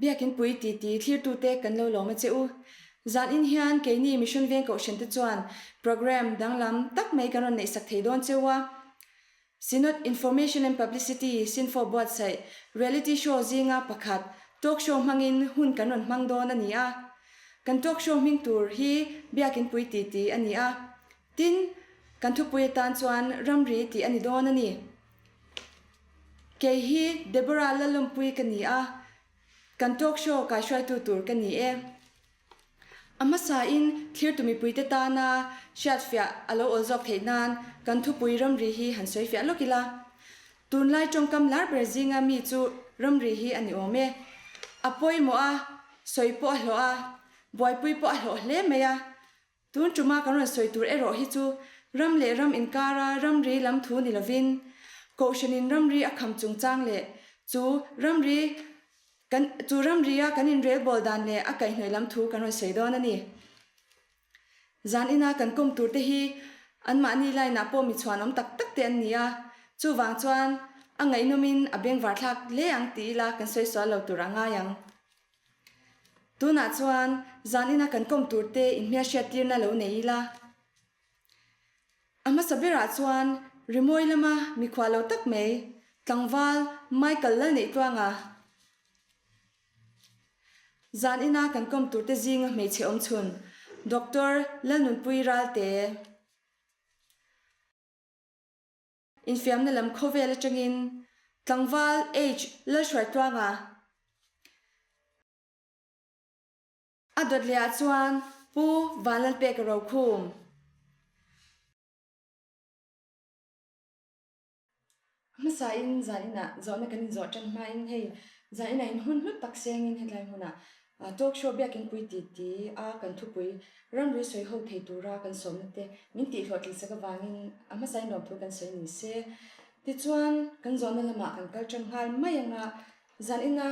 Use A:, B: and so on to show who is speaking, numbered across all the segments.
A: Biakin pui titi thlirtute kan lo lawm a che u. Zanin hian keini Mission Veng Kohhran te chuan programme danglam tak mai kan rawn neihsak thei dawn cheu a. Synod Information and Publicity, Synfo buatsaih reality show zinga pakhat talk show hmangin hun kan rawn hmang dawn a ni a. Kan talk show hming tur hi Biakin pui titi a ni a. Tin, kan thupui atan chuan ramri tih a ni dawn a ni. Kei hi Deborah Lalawmpui ka ni a, kan talk show kaihruaitu tur ka ni e. A hmasain thirtu mipuite tana hriatfiah a lo awl zawk theih nan kan thupui ramri hi han sawi fiah lawk ila. Tunlai tawngkam lar ber zinga mi chu ramri hi a ni awm e. A pawimawh a, sawi pawh a hlawh a, buaipui pawh a hlawh hle mai a. Tun tuma kan rawn sawi tur erawh hi chu ram leh ram inkara ramri lam thu ni lovin, Kohhranin ramri a kham chungchang leh chu ramri kan chu ramria kan inrelbawl dan leh a kaihhnawih lam thu kan rawn sawi dawn a ni. Zan ina kan kawm tur te hi anmahni line ah pawh mi chhuanawm tak tak te an ni a, chuvang chuan a ngaihnawmin a bengvarthlak hle ang ti ila kan sawi sual lo tur a ngai ang. Tunah chuan zan ina kan kawm tur te inhmelhriattirna lo nei ila. A hmasa berah chuan rimawi lama mikhual lo tak mai tlangval Michael Lalneihtluanga zan ina kan kawm tur te zinga hmeichhe awmchhun Doctor Lalnunpui Ralte. Infiamna lam khawvel atangin tlangval H Lalhruaitluanga a dawt leh ah chuan Pu Vanlalpeka Rokhum. Hmasain zan inah zawhna kan inzawh tan hmain hei zan inah in hun hlut tak sengin hetlai hmunah Talk show biakin pui ti ti a kan thupui ramri sawi ho thei tura kan sawmna te min tih hlawhtlin sak avangin a hmasain lawmthu kan sawi ni se. Tichuan kan zawhna lamah kan kal tan nghal mai anga zan ina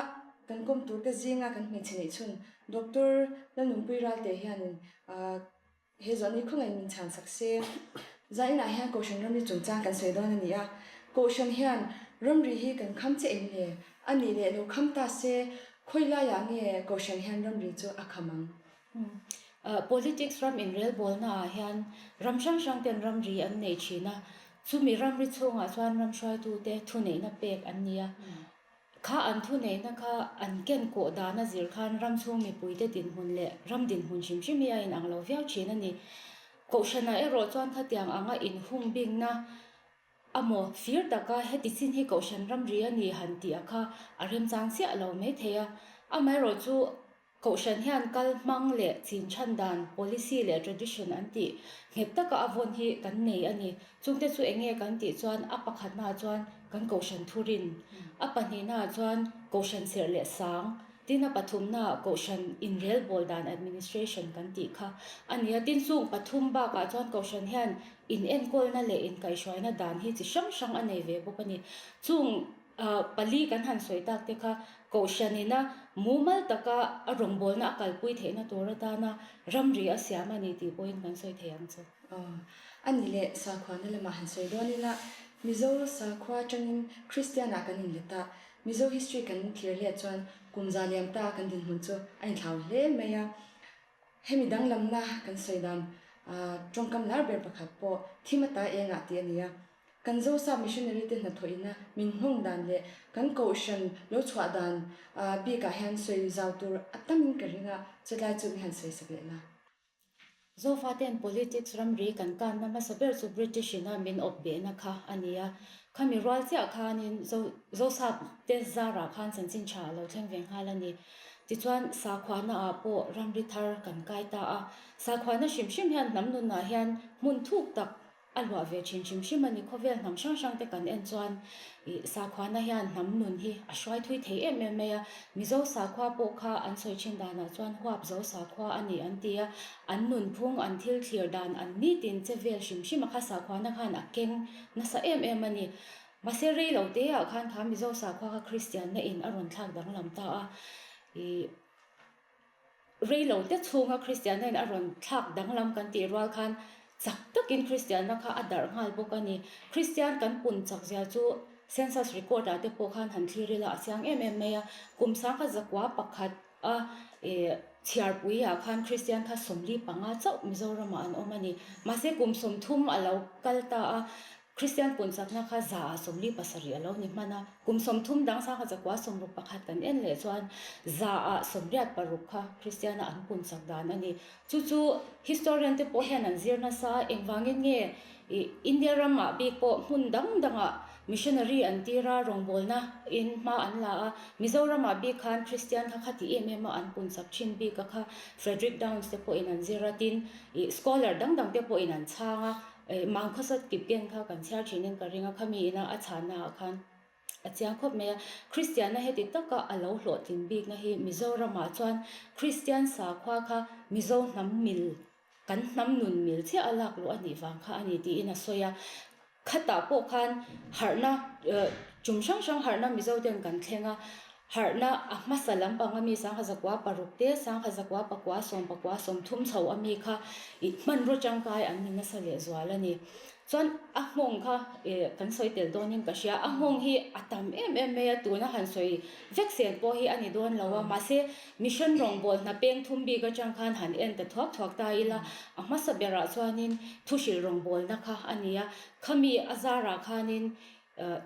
A: kan kawm tur te zinga kan hmeichhe neih chhun Doctor Lalnunpui Ralte hianin He zawhni khawngaih min chhan sak se. Zainah hian Kohhran ramri chungchang kan sawi dawn a ni a. Kohhran hian ramri hi kan kham che em le? A nih leh lo kham ta se, khawi laiah nge Kohhran hian ramri chu a kham ang?
B: Politics ram inrelbawlna ah hian ram hrang hrang ten ramri an nei thin a. Chumi ramri chhungah chuan ram hruaitute thuneihna pek an ni a. Kha an thuneihna kha an ken kawh dan a zir khan ram chhung mipuite dinhmun leh ram dinhmun hrim hrim hi a inang lo viau thin a ni. Kohhranah erawh chuan khatiang anga inhung bikna amaw fir taka heti chin hi kohhran ramri a ni han tih a kha a remchang chiah lo maithei a. Amaherawhchu Kohhran hian kal hmang leh chin chhan dan, policy leh tradition an tih nghet taka a vawn hi kan nei a ni. Chungte chu eng nge kan tih chuan a pakhatnaah chuan kan kohhran thurin, a pahnihnaah chuan kohhran serh leh sang, tin a pathumnaah kohhran inrelbawl dan, administration, kan tih kha a ni a. Tin chung pathum bakah chuan kohhran hian inenkawlna leh inkaihhruaina dan hi chi hrang hrang a nei ve bawk a ni. Chung Pali kan han sawi tak te kha Kohhranina mumal taka a rawngbawlna a kalpui theihna tur atana ramri a siam a ni tih pawhin kan sawi thei ang chu.
A: A ni leh sakhuana lamah han sawi dawn ila, Mizo sakhua atangin Kristianah kan inlet a, Mizo history kan thlir hliah chuan kum za liam ta kan dinhmun chu a inthlau hle mai a. Hemi danglamna kan sawi dan tawngkam lar ber pakhat pawh thim ata engah tih a ni a. Kan Zosap Missionary te hnathawh ina min nghawng dan leh kan kohhran lo chhuah dan bikah hian sawi zau tur a tamin ka ring a, chutlai chu mi han sawi sak leh la.
B: Zofaten politics ramri kan kanna hmasa ber chu British ina min awp behna kha a ni a. Khami rual chiah khanin Zosap te zarah khan chanchin tha a lo thleng ve nghal a ni. Tichuan sakhuana ah pawh ramri thar kan kai ta a. Sakhuana hrim hrim hian hnam nunah hian hmun thuk tak A luah ve thin hrim hrim a ni. Khawvel hnam hrang hrang te kan en chuan ih sakhuana hian hnam nun hi a hruai thui thei em em mai a. Mizo sakhua pawh kha an sawi thin danah chuan huap zo sakhua a ni an ti a. An nunphung, an thil thlir dan, an nitin che vel hrim hrim a kha sakhuana khan a keng nasa em em a ni. Mahse rei lo te ah khan kha Mizo sakhua kha Kristianna in a rawn thlak danglam ta a. Ih. Reilo te chhunga Kristianna in a rawn thlak danglam kan tih rual khan chak takin Kristianna kha a darh nghal bawk a ni. Kristian kan pun chak zia chu Census record ah te pawh khan han thlir ila a chiang em em mai a, kum 1901 a chhiarpui ah khan Kristian kha 45 chauh Mizoram ah an awm a ni. Mahse kum 30 a lo kal ta a, Kristian punchakna kha 127 a lo ni hman a, kum 30 dang 1961 kan en leh chuan 86% kha Kristiana an punchak dan a ni. Chu chu historian te pawh hian an zir nasa a, engvangin nge India ramah bik pawh hmun dang dangah missionary an tir a, rawngbawlna in hma an la a, Mizoramah bik khan Kristian kha khati em em a an punchak thin bik a kha Frederick Downs te pawhin an zir a, tin scholar dang dang te pawhin an chhang a, Mangkhawsat Kipgen kha kan chhiar thinin ka ring a, khami ina a chhanna ah khan A chiang khawp mai a, Kristianna heti taka a lo hlawhtlin bikna hi Mizoramah chuan Kristian sakhua kha Mizo hnam mil, kan hnam nun mil chiah a lak luh a nih vang kha a ni tiin a sawi a. Khatah pawh khan harhna, tum hrang hrang harhna Mizo ten kan thleng a, harhna a hmasa lampang ami 1906 te, 1909, 19 30 chho ami kha hmanraw tangkai an ni nasa lehzual a ni. Chuan a nghawng kha eh kan sawi tel dawnin ka hria, a nghawng hi a tam em em mai a, tuna han sawi vek sen pawh hi a ni dawn lo a, mahse mission rawngbâwl hna peng thum bik atang khan han en ta thuak thuak ta ila, a hmasa berah chuanin thuhrilh rawngbâwlna kha a ni a, khami a zarah khanin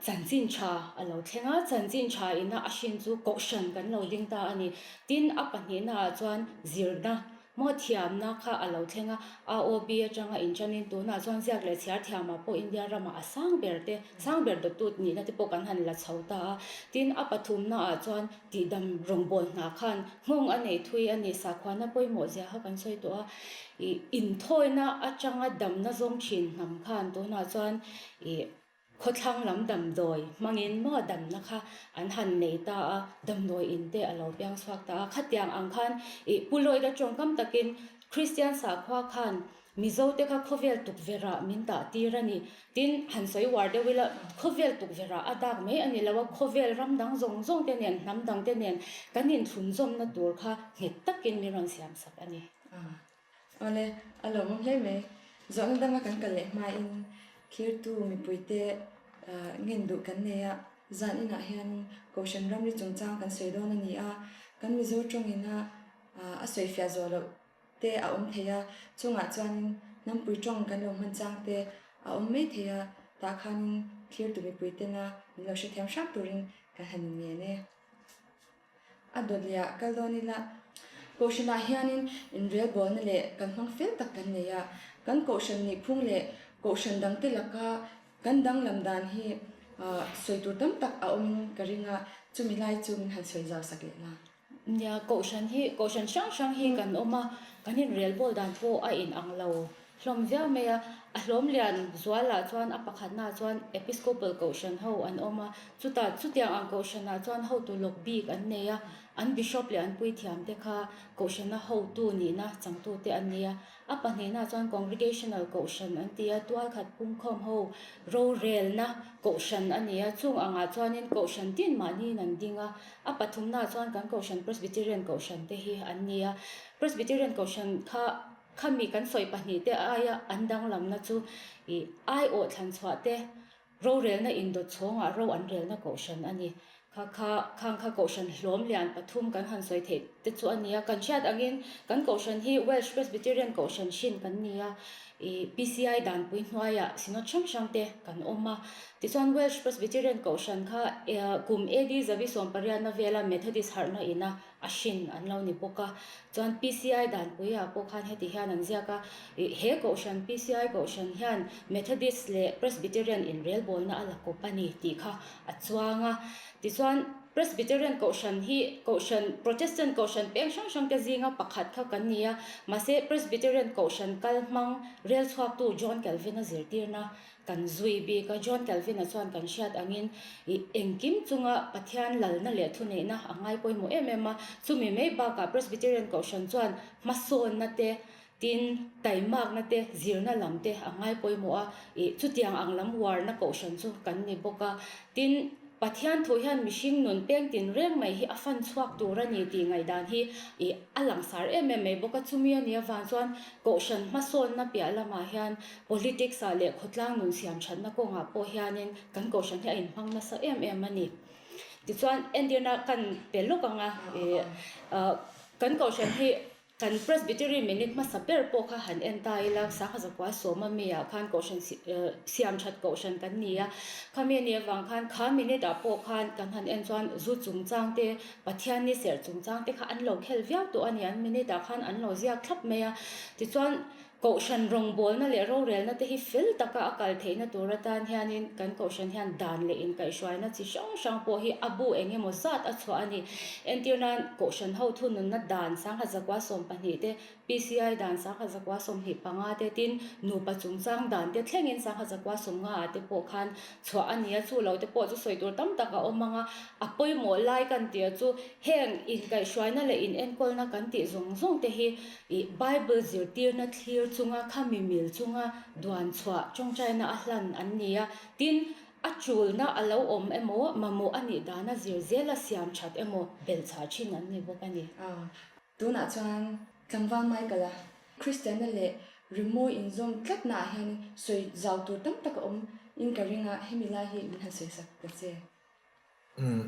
B: chanchin tha a lo thleng a, chanchin tha ina a hrin chu kohhran kan lo ding ta a ni. Tin, a pahnihnaah chuan zirna Maw thiamna kha a lo thleng a, AOB atanga inṭanin tunah chuan ziak leh chhiar thiamah pawh India ramah a sang ber te, sang ber dawtut nihna te pawh kan han la chho ta a. Tin, a pathumnaah chuan tihdam rawngbâwl hna khan nghawng a nei thui a ni. Sakhuana pawimawh zia kha kan sawi tawh a, ih inthawina atanga damna zawng ṭhin hnam khan tunah chuan ih Khawthlang lam damdawi hmangin maw damna kha an han nei ta a, damdawi in te a lo piang chhuak ta a. Khatiang ang khan ih Pu Lloyd-a tawngkam takin Kristian sakhua khan Mizo te kha khawvel tukverhah min dah tir a ni. Tin, han sawi uar deuh ila, khawvel tukverhah a dak mai a ni lo a, khawvel ram dang zawng zawng te nen, hnam dang te nen kan inthlunzawmna tur kha nghet takin min rawn siam sak a ni.
A: Awle, a lawmawm hle mai. Zawhna danga kan kal leh hmain thlirtu mipuite ngen duh kan nei a, zan inah hian Kohhran ramri chungchang kan sawi dawn a ni a, kan Mizo tawngina a sawifiah zawh loh te a awm thei a, chungah chuanin hnampui tawng kan lo hman chang te a awm mai thei a, tah khanin thlirtu mipuitena min lo hrethiam hrang turin kan han inngen e. A dawtliah kal dawn ila Kohhranah hianin inrelbawlna leh kan hmang fel tak kan nei a, kan Kohhran nihphung leh Kohhran dangte laka kan danglam dan hi sawi tur tam tak a awmin ka ring a, chumi lai chu min han sawi zau sak leh la.
B: Nia, Kohhran hi, Kohhran hrang hrang hi kan awm a, kan inrelbawl dan pawh a inang lo. Hlawm viau mai a, a hlawm lian zualah chuan a pakhatnaah chuan Episcopal Kohhran ho an awm a, chutah chutiang ang Kohhranah chuan hotu lawk bik an nei a, an Bishop leh an puithiamte kha Kohhrana hotu nihna changtute an ni a. A pahnihnaah chuan Congregational Kohhran an ti a, tualkhat pumkhawm ho rorelna Kohhran a ni a, chung angah chuanin Kohhran tin mahniin an ding a, a pathumnaah chuan kan Kohhran Presbyterian Kohhran te hi an ni a, Presbyterian Kohhran kha Khami kan sawi pahnihte aia an danglamna chu ih aiawh thlan chhuah te, rorelna indawt chhawngah ro an relna kohhran a ni. Kha kha khang kha kohhran hlawm lian pathum kan han sawi theih te chu a ni a. Kan hriat angin kan kohhran hi Welsh Presbyterian kohhran hrin kan ni a, ih PCI danpui hnuaiah Synod hrang hrang te kan awm a. Tichuan Welsh Presbyterian kohhran kha kum AD zavi sawmpariatna vela Methodist harhna ina a hrin an lo ni bawk a. Chuan PCI danpuiah pawh khan heti hian an ziak a, ih he kohhran PCI kohhran hian Methodist leh Presbyterian inrelbawlna a la kawp a ni tih kha a chuang a. Tichuan Presbyterian kohhran hi kohhran Protestant kohhran peng hrang hrang te zinga pakhat kha kan ni a, mahse Presbyterian kohhran kal hmang rel chhuaktu John Calvin-a zirtirna Kan zui bik a, John Calvin-a chuan kan hriat angin ih engkim chunga Pathian lalna leh thuneihna a ngai pawimawh em em a, chumi mai bakah Presbyterian Kohhran chuan hmasawnna te, tin taimakna te, zirna lam te a ngai pawimawh a, ih chutiang ang lam uarna Kohhran chu kan ni bawk a, tin. Pathian thu hian mihring nun peng tin reng mai hi a fan chhuak tur a ni tih ngaihdan hi ih a langsar em em mai bawk a. Chumi a nih avang chuan Kohhran hmasawnna piah lamah hian politics ah leh khawtlang nun siam thatna kawngah pawh hianin kan Kohhran hi a inhmang nasa em em a ni. Tichuan entirna kan pe lawk ang a, ih kan Kohhran hi Kan Presbytery minute hmasa ber pawh kha han en ta ila, Sangha Zakua Sawma mi ah khan Kohhran siam that Kohhran kan ni a, khami a nih avang khan kha minute ah pawh khan kan han en chuan zu chungchang te, Pathian ni serh chungchang te kha an lo khel viau tawh a ni, an minute ah khan an lo ziak thlap mai a, tichuan Kohhran rawngbawlna leh rorelna te hi fel taka a kal theihna tur atan hianin kan Kohhran hian dan leh inkaihhruaina chi hrang hrang pawh hi a bu eng emaw zat a chhuah a ni. Entir nan, Kohhran ho thununna dan sangha zakua 12 te, PCI dan sangha zakua 25 te tin nupa chungchang dan te thlengin sangha zakua 50 ah te pawh khan chhuah a ni a, chu lo te pawh chu sawi tur tam tak a awm ang a, a pawimawh lai kan tih chu heng inkaihhruaina leh inenkawlna kan tih zawng zawng te hi Ih Bible zirtirna thlir chunga khami mil chunga duan chhuah tawngtaina a hlan an ni a, tin, a tulna a lo awm emaw, mamawh a nih dana zir zela siam that emaw belhchhah thin an ni bawk a ni.
A: Aw, tunah chuan tlangval Michael-a Kristianna leh rimawi inzawm tlatnaah hianin sawi zau tur tam tak a awm in ka ring a, hemi lai hi min han sawisak ta che.
C: Umm.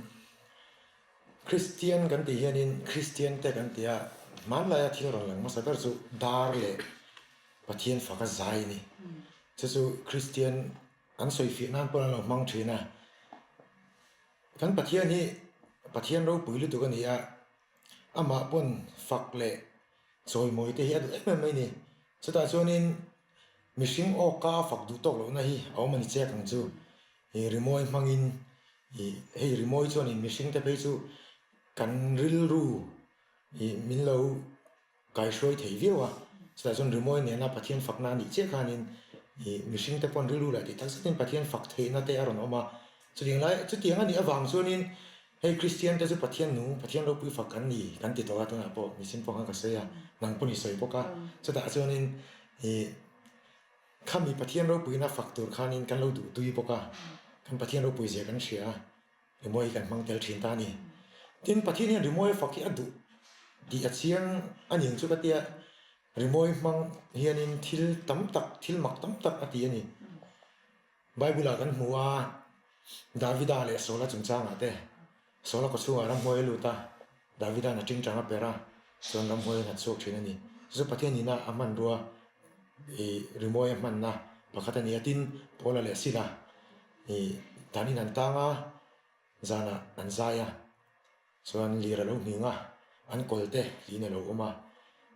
C: Kristian kan tih hianin Kristian te kan ti a, hmanlaia thil rawn lang hmasa ber chu dar leh Pathian faka zai a ni. Chu chu Kristian an sawifiah nan pawh an lo hmang thin a. Kan Pathian hi Pathian ropui lutuk a ni a, amah pawn fak leh chawimawi te hi a duh em em mai a ni. Chutah chuanin mihring awka fak duh tawk lohna hi a awm a ni chiak ang chu. Ih rimawi hmangin ih hei rimawi chuanin mihringte phei chu kan rilru ih min lo kaihruai thei viau a, chutah chuan rimawi nena Pathian fakna a nih chiah khanin ih mihringte pawn rilru lah tih tak zetin Pathian fak theihna te a rawn awm a, chutiang lai chutiang a nih avang chuanin hei Kristian te chu Pathian nung Pathian ropui fak kan ni kan ti tawh a tunah pawh mihring pawh khan ka sawi a nang pawh ni sawi bawk a chutah chuanin ih Khami Pathian ropuina fak tur khanin kan lo duh tui bawk a, kan Pathian ropui zia kan hria a, rimawi hi kan hmang tel thin ta a ni. Tin, Pathian hian rimawi fak hi a duh tih a chiang a ning chu ka tia, rimawi hmang hianin thil tam tak, thil mak tam tak a ti a ni. Bible-ah kan hmu a, Davida leh Saula chungchangah te, Saula kawchhungah ramhuai a lut a, Davida'n a tingtang a per a, chuan ramhuai a nghat chhuak thin a ni. Chu chu Pathian ina a hmanrua ih rimawi a hmanna pakhat a ni a, tin Paula leh Sila ih danin an tang a, zanah an zai a. Chuan lir a lo hning a, an kawl te tiin a lo awm a.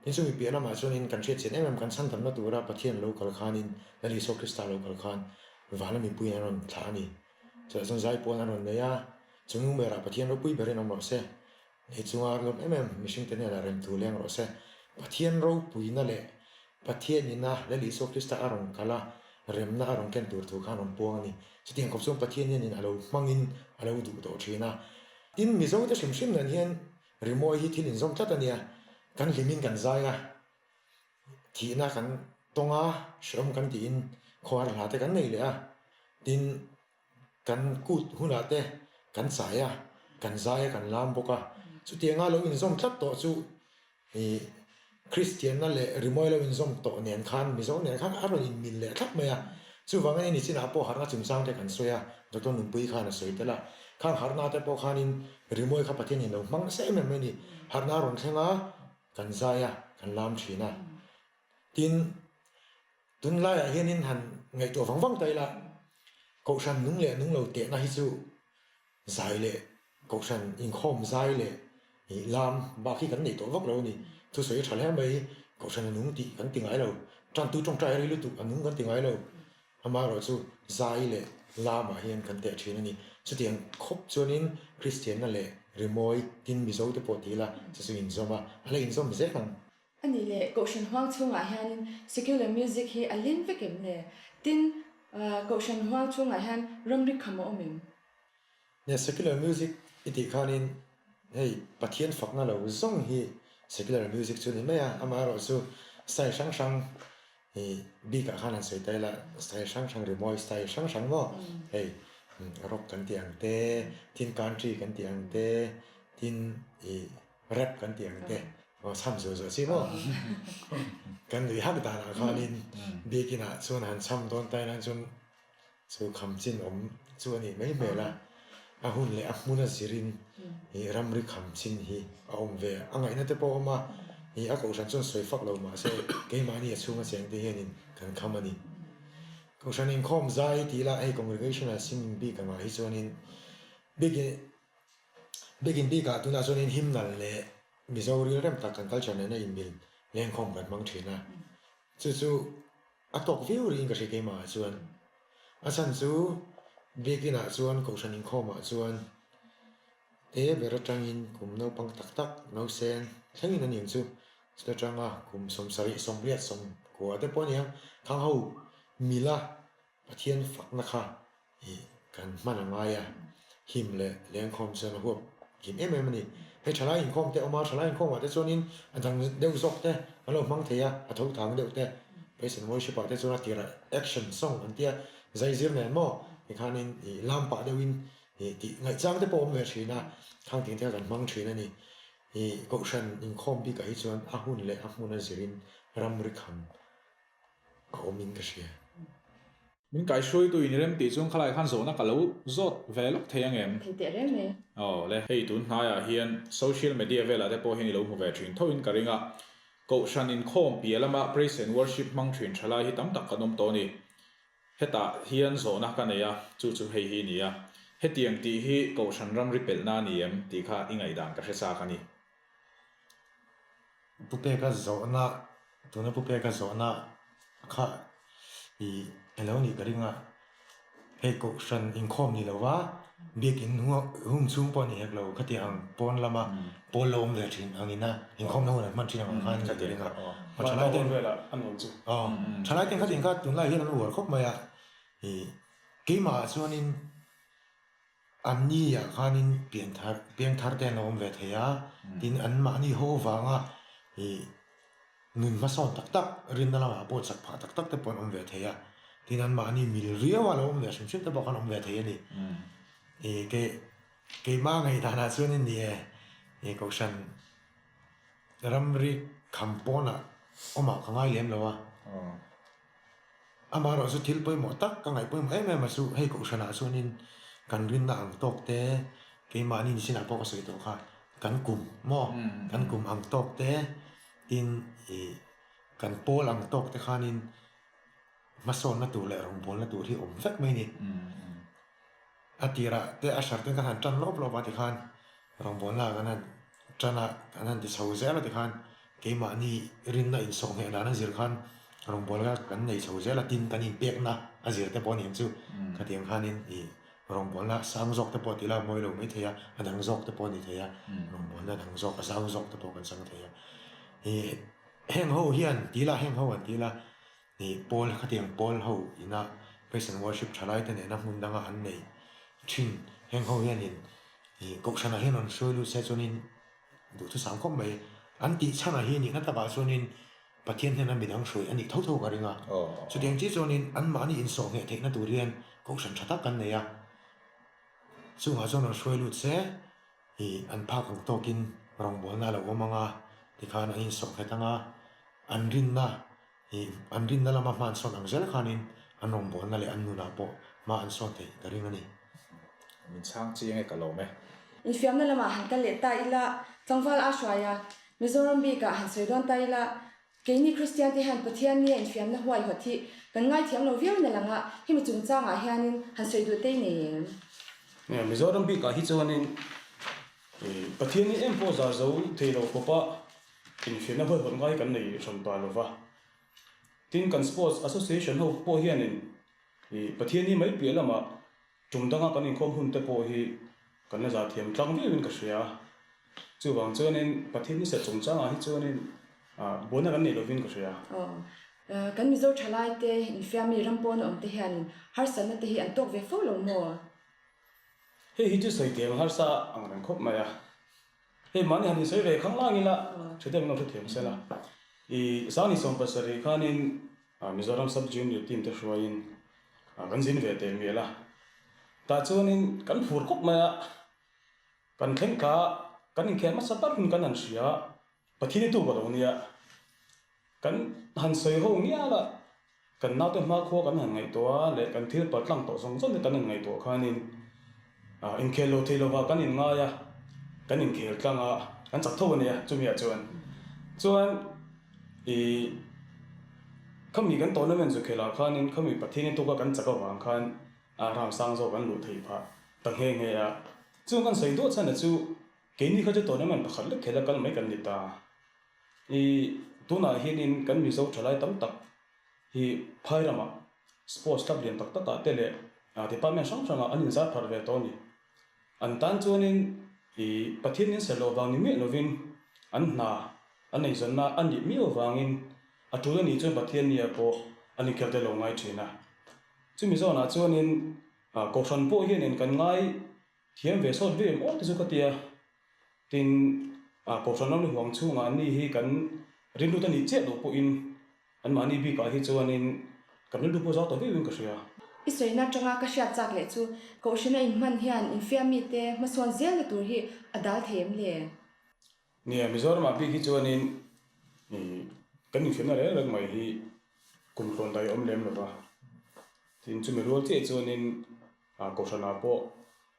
C: Tin chumi piah lamah chuanin kan hriat chian em em kan chhandamna tura Pathian lo kal khanin Lal Isua Krista lo kal khan vana mipuiin an rawn thlah a ni. Chutah chuan zai pawn an rawn nei a, chung berah Pathian ropui berin awm rawh se, nei chunga lawm em em mihringte hnenah rem thu leng rawh se. Pathian ropuina leh Pathian ina Lal Isua Krista a rawn kal a, remna a rawn ken tur thu khan rawn puang a ni. Chutiang khawp chuan Pathian hianin a lo hmangin a lo duh tawh thin a. Tin, Mizote hrim hrim nen hian rimawi hi thil inzawm tlat a nia. Kan hlimin kan zai a, thihna kan tawng a, hrehawm kan tiin khuar hla te kan nei leh a. Tin, kan kut hunah te kan chai a, kan zai a, kan lam bawk a. Chutianga lo inzawm tlat tawh chu Ih, Kristianna leh rimawi lo inzawm tawh nen khan Mizo nen khan a rawn inmil leh thlap mai a. Chuvangin hei nichinah pawh harhna chungchang te kan sawi a, Doctor Nunpui khan a sawi tel a. Khang harhna te pawh khanin rimawi kha Pathianin lo hmang nasa em em mai a ni. Harhna a rawn thleng a, kan zai a, kan lam thin a. Tin, tunlaiah hianin han ngaihtuah vang vang ta ila, Kohhran nung leh nung lo tehna hi chu Zai leh Kohhran inkhawm zai leh ih lam bak hi kan nei tawh vak lo a ni. Thusawi a tha hle mai, Kohhran a nung tih kan ti ngai lo. Tantu tawngtai a rei lutuk a nung kan ti ngai lo. Amaherawhchu zai leh lamah hian kan teh thin a ni. Chutiang khawp chuanin Kristianna leh rimawi tin Mizo te pawh ti ila chu chu inzawm a, a la inzawm zel ang.
A: A nih leh Kohhran huang chhungah hianin secular music hi a leng vek em le? Tin, Kohhran huang chhungah hian ramri kham a awm em?
C: Nia secular music i tih khanin hei Pathian fakna lo zawng hi secular music chu a ni mai a, amaherawh chu style hrang hrang i bikah khan han sawi ta ila style hrang hrang rimawi style hrang hrang maw hei Rock kan tih ang te, tin country kan tih ang te, tin ih rap kan tih ang te, aw chham zuah zuah chi maw? Kan nui hak danah khanin biakin ah chuan han chham dawn ta ila chuan Chu kham chin awm chu a nih mai hmel a, a hun leh a hmun a zirin ih ramri kham chin hi a awm ve a ngaihna te pawh a awm a, ih a kohhran chuan sawi fak lo mahse keimahni a chhunga cheng te hianin kan kham a ni. Kohhran inkhawm zai tih lah hei congregational singing bik angah hi chuanin biakin biakin bikah tunah chuanin hymnal leh Mizo rilrem tak kan culture nena inmil lengkhawm kan hmang thin a, chu chu A tawk viau rihin ka hre keimah ah chuan. A chhan chu biakin ah chuan kohhran inkhawm ah chuan te ber atangin kum naupang tak tak nausen thlengin a niang chu chuta tanga kum sawmsarih sawmriat sawmkua te pawh a niang khang ho mila Pathian fakna kha Ih, kan hman a ngai a, him leh lengkhawm chuan a huap kim em em a ni. Hei thalai inkhawm te a awm a, thalai inkhawmah te chuanin a dang deuh zawk te an lo hmang thei a, a tho thang deuh te. Praise and Worship ah te chuan a tirah action song an tia, zai zir nen maw tikhanin ih lam pah deuhin ih tih ngaihchang te pawh a awm ve thin a, khang ting te kha kan hmang thin a ni. Ih, kohhran inkhawm bikah hi chuan a hun leh a hmun a zirin ramri kham a awmin ka hria.
D: Min kaihruaitu in rem tih chuan khalai khan zawhna ka lo zawt ve lawk thei ang em?
A: Thei teh reng mai.
D: Aw le, hei tun hnaiah hian social media velah te pawh hian i lo hmu ve thin tho in ka ring a, Kohhran inkhawm piah lama praise and worship hmang thin tha lai hi tam tak kan awm tawh a ni. Hetah hian zawhna ka nei a, chu chu hei hi ni a, hetiang tih hi Kohhran ramri pelhna a ni em tih kha i ngaihdan ka hre chak a ni.
C: Pu Peka zawhna, tuna Pu Peka zawhna kha i elo nih ka ring a, hei kohhran inkhawm ni lova biakin hung chhung pawh a ni hek lo khatiang ang pawn lama pawl lo awm ve thin angin a inkhawmna hun an hman thin ang khan ka ring a. Thalai ten aw thalai ten khatiang kha tunlai hian an uar khawp mai a, i keimah ah chuanin An ni ah khanin pianthar piangthar te an lo awm ve thei a, tin an mahni ho vanga ih nun hmasawn tak tak rinna lamah pawh chak phah tak tak te pawh an awm ve thei a, tin an mahni mil riau a lo awm ve hrim hrim te pawh khan awm ve thei a ni. Ih kei keimah ngaihdanah chuanin ni e ih kohhran ramri kham pawnah awmah ka ngai lem lo a. Amaherawh chu thil pawimawh tak ka ngaih pawimawh em em a chu hei kohhranah chuanin kan rinna ang tawk te keimahni nisinah pawh ka sawi tawh kha kan kum maw kan kum ang tawk te tin ih kan pawl ang tawk te khanin hmasawnna tur leh rawngbawlna tur hi awm vek mai a ni. A tirah te a hrar ten kan han tan lawp lawp a tikhan rawngbawlna kan han tan a, kan han ti chho zel a tikhan keimahni rinna insawhngheh dan a zir khan rawngbawlna kan nei chho zel a, tin kan inpekna a zir te pawh a ni ang chu. Khatiang khanin ih rawngbawlna sang zawk te pawh tila mawi lo mai thei a, a dang zawk te pawh a ni thei a, rawngbawlna dang zawk a zau zawk te pawh kan chang thei a. Ih heng ho hian tila heng ho an tila Ih pawl khatiang pawl ho ina Praise and Worship thalai te nena hmun danga an nei thin heng ho hianin ih kohhranah hian rawn hruai lut se chuanin duhthusam khawp mai. An tih chhanah hi nihna takah chuanin Pathian hnena midang hruai a nih tho tho ka ring a. Chutiang chi chuanin anmahni insawhngheh theihna tur hian kohhran tha tak kan nei a. Chungah chuan rawn hruai lut se ih an phak ang tawkin rawngbawlna a lo awm ang a, tikhan an insawhnghet ang a, an rinna Ih, an rinna lama hma an sawn ang zel khanin an rawngbawlna leh an nunah pawh hma an sawn theih ka ring a ni.
D: Min chhang chiang e ka lawm e.
A: Infiamna lamah han kal leh ta ila, tlangval a hruai a, Mizoram bikah han sawi dawn ta ila, keini Kristian te hian Pathian nia infiamna huaihawt hi kan ngaithiam lo viau na lang a, hemi chungchangah hianin han sawi duh te i nei em?
E: Mizoram bikah hi chuanin Pathian hi em pawh zar zo thei lo khawpa Infiamna huaihawt ngai kan nei hran ta lo va. Tin, kan Sports Association ho pawh hianin ih Pathianni mai piah lamah tum danga kan inkhawm hun te pawh hi kan la zahthiam tlang viauin ka hria. Chuvang chuanin Pathianni serh chungchangah hi chuanin buaina kan nei lovin ka hria.
A: Aw, kan Mizo thalaite infiammi ram pawna awm te hianin harsatna te hi an tawk ve fo lo maw?
E: Hei hi chu sawi thiam harsa ang reng khawp mai a. Hei mahni han insawi ve khang lang ila tha deuh in lo hrethiam sela. I Sangni 70 khanin Mizoram Sub Junior team te hruaiin kan zin ve teh mial a. Tah chuanin kan phur khawp mai a, kan thleng thla kan inkhel hmasa ber hun kan han hria a, Pathian hi tuk a lo nia. Kan han sawi ho ngial a, kan naute hmakhua kan han ngaihtuah a leh kan thil paltlang tawh zawng zawng te kan han ngaihtuah khanin inkhel lo thei lova kan inngai a, kan inkhel tlang a, kan chak tho a nia chumi ah chuan. Chuan ih khami kan tournament zu khelh ah khanin khami Pathian hi tuka kan chak avang khan ram sang zawk an luh theih phah ta nghe nghe a. Chung kan sawi duah chhan a chu keini kha chu tournament pakhat lek khelh a kal mai kan ni ta. I tunah hianin kan Mizo thalai tam tak hi phai ramah sports club lian tak takah te leh department hrang hrangah an inzar pharh ve tawh a ni. An tan chuanin i Pathian in serh loh vang ni miah lovin an hna an eizawnna a nih miau avangin a tul a nih chuan Pathian nia pawh an inkhel tel lo ngai thin a. Chumi zawnah chuanin Kohhran pawh hianin kan ngai thiam ve sawt viau em aw te chu ka ti a. Tin, Kohhran ram huang chhungah an ni hi kan rilru te nih chiah loh pawhin anmahni bikah hi chuanin kan rilru pawh zau ta viauin ka hria.
A: I sawina atanga ka hriat chak leh chu Kohhrana inhman hian infiam mite hmasawn zelna tur hi a dal thei em le?
E: Nia, Mizoramah bik hi chuanin kan infiamna reng reng mai hi kum tluan dai awm lem lo va. Tin, chumi rual chiah chuanin Kohhranah pawh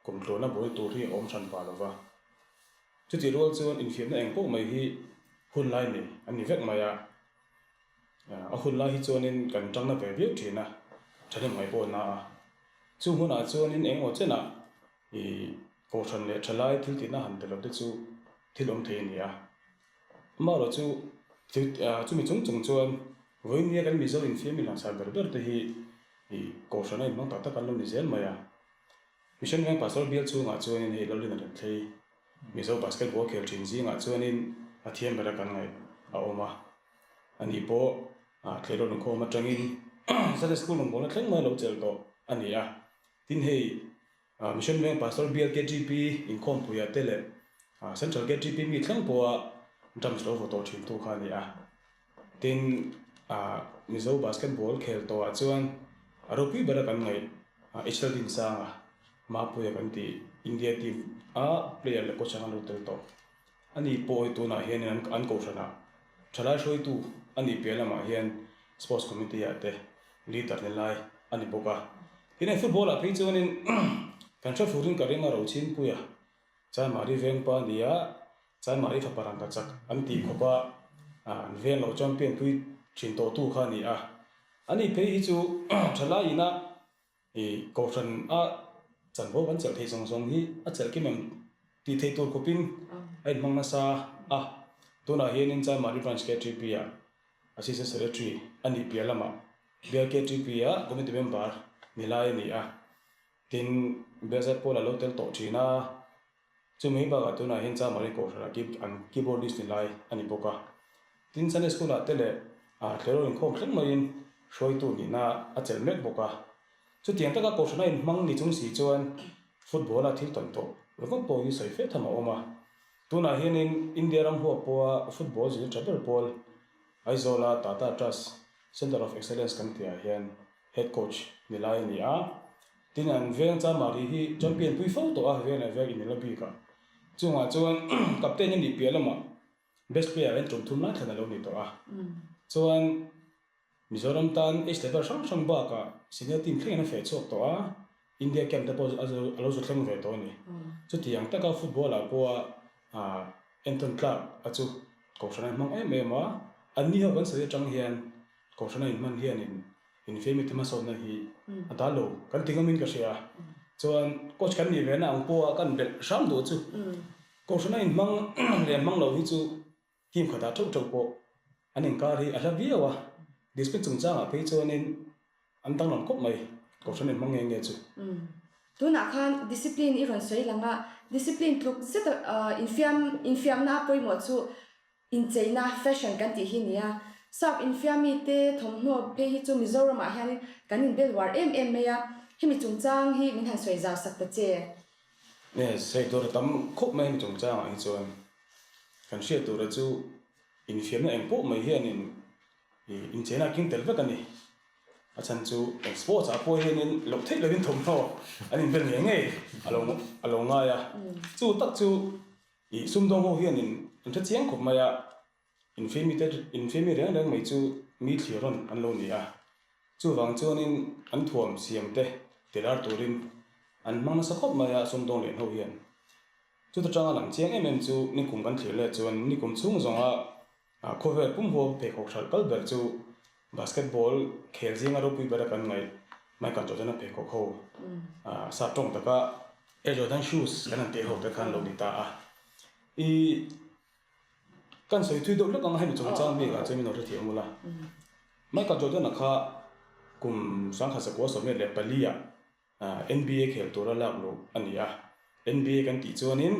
E: kum tluana buai tur hi a awm hran pah lo va. Chutih rual chuan infiamna eng pawh mai hi hun lai nei a ni vek mai a. A hun lai hi chuanin kan tangna ve viau thin a, thahnem ngaih pawh na a. Chu hmunah chuanin eng aw chenah ih Kohhran leh thalai thil tihna han tel lo te chu thil awm thei a ni a. Amaherawh chu chumi chung chung chuan vawinia kan Mizo infiam inlangsar ber ber te hi ih Kohhran a inhmang tak tak an lo ni zel mai a. Mission Veng Pastor bial chhungah chuanin hei Lalrin a rawn thlei. Mizo basketball khel thin zingah chuanin a thiam bera kan ngaih a awm a. Ani pawh tleirawl inkhawm atangin Sunday School rawngbawlna thleng mai a lo chelh tawh a ni a. Tin hei Mission Veng Pastor bial KTP inkhawmpuiah te leh Central KTP mi thleng pawha drums lo vaw tawh thin tu kha a ni a. Tin, Mizo basketball khel tawhah chuan a ropui bera kan ngaih HL Dinsanga, Mapuia kan tih India team a player leh coach anga lo tel tawh. Ani pawh hi tunah hianin an kohhranah thalai hruaitu a nih piah lamah hian Sports Committee ah te leader ni lai a ni bawk a. Tin hei football ah phei chuanin kan hre furin ka ring a Rochhingpuia Chaimari vengpa a ni a, Chaimari fapa rangka chak an tih khawp a an veng lo champion pui thin tawhtu kha a ni a. Ani phei hi chu thalai ina I Kohhran a chanvo kan chelh theih zawng zawng hi a chelh kim em tih theih tur khawpin a inhmang nasa a, tunah hianin Chaimari Branch KTP ah Assistant Secretary a nih piah lamah Bial KTP ah Committee Member ni lai a ni a, tin Bial Zaipawl a lo tel tawh thin a. Chumi bakah tunah hian Chamari Kohhranah key an keyboardist ni lai a ni bawk a. Tin, Sunday School ah te leh tleirawl inkhawm thleng maiin hruaitu nihna a chelh mek bawk a. Chutiang taka Kohhrana inhmang ni chung si chuan football a thil tawn tawh ringawt pawh hi sawi fe tham a awm a. Tunah hianin India ram huap pawha football zir tha ber pawl Aizawla Tata Trust Centre of Excellence kan tihah hian Head coach ni lai a ni a, tin an veng Chamari hi champion pui fo tawh a, veng leh veng inel a bik a, chungah chuan captain a nih piah lamah best player an tum thum lai thlan a lo ni tawh a, chuan Mizoram tan age level hrang hrang bakah senior team thlengin a feh chhuak tawh a, India camp te pawh a lo zu thleng ve tawh a ni. Chutiang taka football ah pawha entawn tlak a chu Kohhran a inhmang em em a, anni ho kan sawi atang hian Kohhran a inhman hianin infiamite hmasawnna hi a dal lo kan ti ngamin ka hria. Chuan coach kan nih ve na ang pawha kan belh hram duh chu Kohhran a inhmang leh hmang lo hi chu team khatah theuh theuh pawh an inkar hi a hla viau a. Discipline chungchangah phei chuanin an danglam khawp mai Kohhran inhmang nge nge chu.
A: Tunah khan discipline i rawn sawi lang a, discipline tluk zeta infiam infiamna a pawimawh chu Incheina, fashion, kan tih hi nia. Sap infiami te thawmhnaw phei hi chu Mizoramah hianin kan inbel uar em em mai a, hemi chungchang hi min han sawi zau sak ta che.
E: Nge, sawi tur a tam khawp mai hemi chungchangah hi chuan. Kan hriat tura chu infiamna eng pawh mai hianin incheina a keng tel vek a ni. A chhan chu eng sports ah pawh hianin loh theih lovin thawmhnaw an inbel ngei ngei a lo a lo ngai a. Chu tak chu ih sumdawng ho hianin an hre chiang khawp mai a, infiammi te infiammi reng reng mai chu mi thlir rawn an lo ni a. Chuvang chuanin an thuam siam te tilar turin an hmang nasa khawp mai a sumdawng lian ho hian. Chuta tanga lang chiang em em chu nikum kan thlir leh chuan nikum chhung zawnga Khawvel pum huam pheikhawk hralh kal ber chu basketball khel zinga ropui bera kan ngaih Michael Jordan-a pheikhawk ho sap tawng taka Air Jordan shoes kan han tih ho te khan lo ni ta a. I kan sawi thui deuh hlek ang a hemi chungchang bikah chuan min lo hrethiam ula. Michael Jordan-a kha kum 1974 ah NBA khel tura lak luh a ni a. NBA kan tih chuanin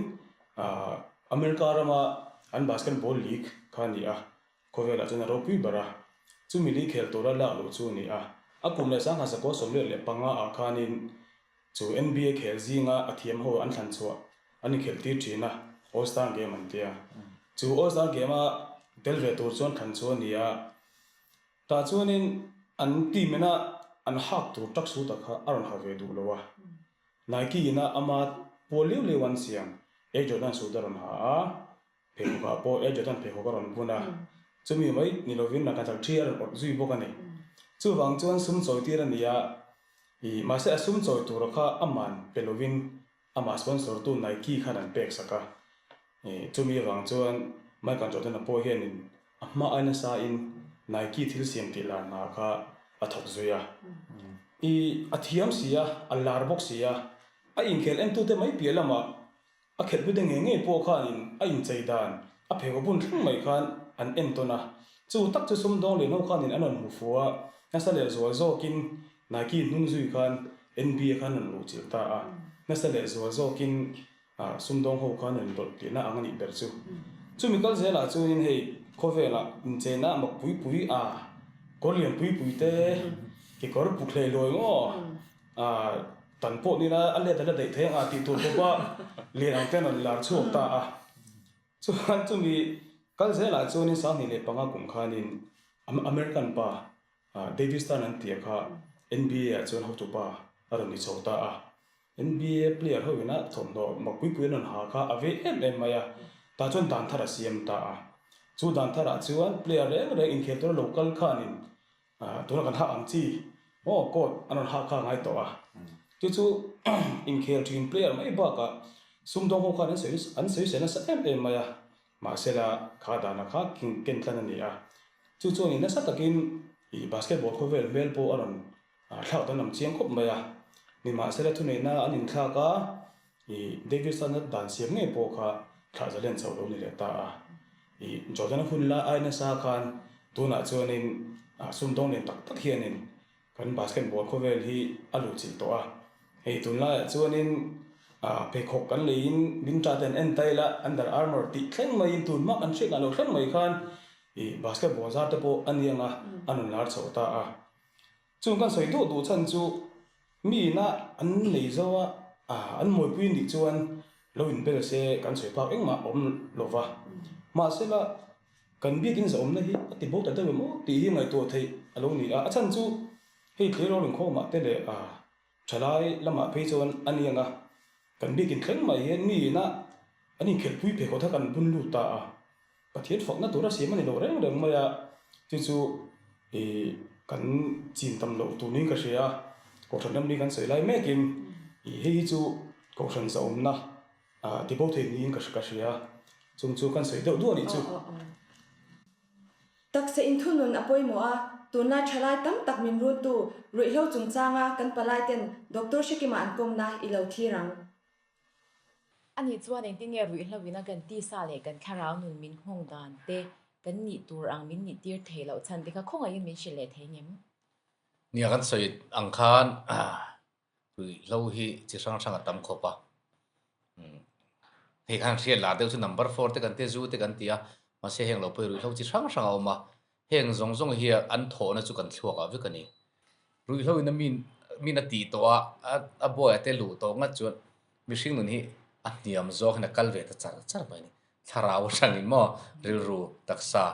E: America rama an basketball league kha a ni a, khawvelah chuan a ropui ber a. Chumi league khel tura lak luh chu a ni a. A kum leh 1995 ah khanin chu NBA khel zinga a thiam ho an thlan chhuah an inkhelh tir thin a, All Star Game an tia. Chu All Star Game a tel ve tur chuan thlan chu a ni a. Tah chuanin an team ina an hak tur tracksuit-a kha a rawn ha ve duh lo a, Nike ina ama pual liau liau an siam Air Jordan suit a rawn ha a, pheikhawkah pawh Air Jordan pheikhawk a rawn bun a, chumi mai ni lovin rangkachak thi a rawn awrh zui bawk a ni. Chuvang chuan sum chawi tir a ni a, ih mahse a sum chawi tura kha aman pe lovin Amah sponsor tu Nike khan an pek sak a, chumi avang chuan Michael Jordan-a pawh hianin a hma ai nasa in Nike thil siam tih lar hna kha a thawk zui a. I a thiam si a, a lar bawk si a, a inkhel entute mai piah lamah a khelhpute ngei ngei pawh khanin a inchei dan a pheikhawk bun thleng mai khan an entawn a. Chu tak chu sumdawng lian ho khanin an rawn hmu fu a, nasa leh zual zawkin Nike hnung zui khan NBA khan rawn luh chilh ta a, nasa leh zual zawkin sumdawng ho khan rawn dawlh tihna ang a nih ber chu. Chumi kal zelah chuanin hei khawvelah incheina mak pui pui a, kawr lian pui pui te, kekawr puk hlei luai maw, tan pawh nila a let a la daih thei ang a tih tur khawpa lian ang te an rawn lar chhuak ta a. Chuan chumi kal zelah chuanin 2005 kum khanin American pa David Stern an tih kha NBA ah chuan hotupa a rawn ni chho ta a. NBA player ho ina thawmhnaw mak pui pui an rawn ha kha a vei em em mai a. Tah chuan dan thar a siam ta a. Chu dan tharah chuan player reng reng inkhel tura lo kal khanin tuna kan hak ang chi aw coat an rawn hak kha a ngai tawh a. Chu chu inkhel thin player mai bakah sumdawng ho khan an sawi an sawisel nasa em em mai a. Mahsela kha dana kha ken tlan a ni a. Chu chuanin nasa takin ih basketball khawvel hmel pawh a rawn thlak danglam chiang khawp mai a. Nimahsela thuneihna an inthlak a, ih Davidson-a dan siam ngei pawh kha thlah zalen chhoh lo ni leh ta a. Ih Jordan-a hun lai ai nasa khan tunah chuanin sumdawng lian tak tak hianin Kan basketball khawvel hi a luh chilh tawh a, hei tunlaiah chuanin pheikhawk kan leiin min ta te an en ta ila Under Armour tih thleng maiin tun hma kan hriat ngah lo thleng mai khan ih basketball zar te pawh a ni ang a, a rawn lar chho ta a. Chung kan sawi duh duh chhan chu mi ina an nei zo a, an mawipui nih chuan lo inbel se kan sawi phak engmah awm lo va. Mahsela Kan biakin zahawmna hi a ti bo ta deuh em aw tih hi ngaihtuah theih a lo ni a, a chhan chu hei tleirawl inkhawmah te leh a thalai lamah phei chuan a ni ang a, kan biakin thleng mai hian mi ina an inkhelhpui pheikhawt kha kan bun lut ta a, Pathian fakna tura siam a ni lo reng reng mai a, chu chu ih kan chin tam loh tur niin ka hria a, Kohhran ramri kan sawi lai mekin ih hei hi chu Kohhran zahawmna Ah, ti bo thei niin ka ka hria. Chung chu kan sawi deuh duah anih chu.
A: Taksa inthunun a pawimawh a, tunlai thalai tam tak min runtu ruihhlo chungchanga kan palai ten Doctor Hrekima an kawmna i lo thlir ang.
F: Ani chuan engtin nge ruihhlo in a kan tisa leh kan thlarau nun min nghawng dan te, kan nih tur ang min nih tir thei loh chhan te kha khawngaihin min hrilh leh thei ngem?
G: Nia kan sawi ang khan Ruihhlo hi chi hrang hrang a tam khawp a, hei khan hriat lar deuh chu number four te kan tia zu te kan ti a, mahse heng lo pawh hi ruihhlo chi hrang hrang a awm a, heng zawng zawng hi an thawhna chu kan thluak ah vek a ni. Ruihhlo in a min min a tih tawh a, a buai a te luh tawh ngat chuan mihring nun hi a hniam zawk hian a kal ve ta char char mai a ni. Thlarau atangin maw rilru taksa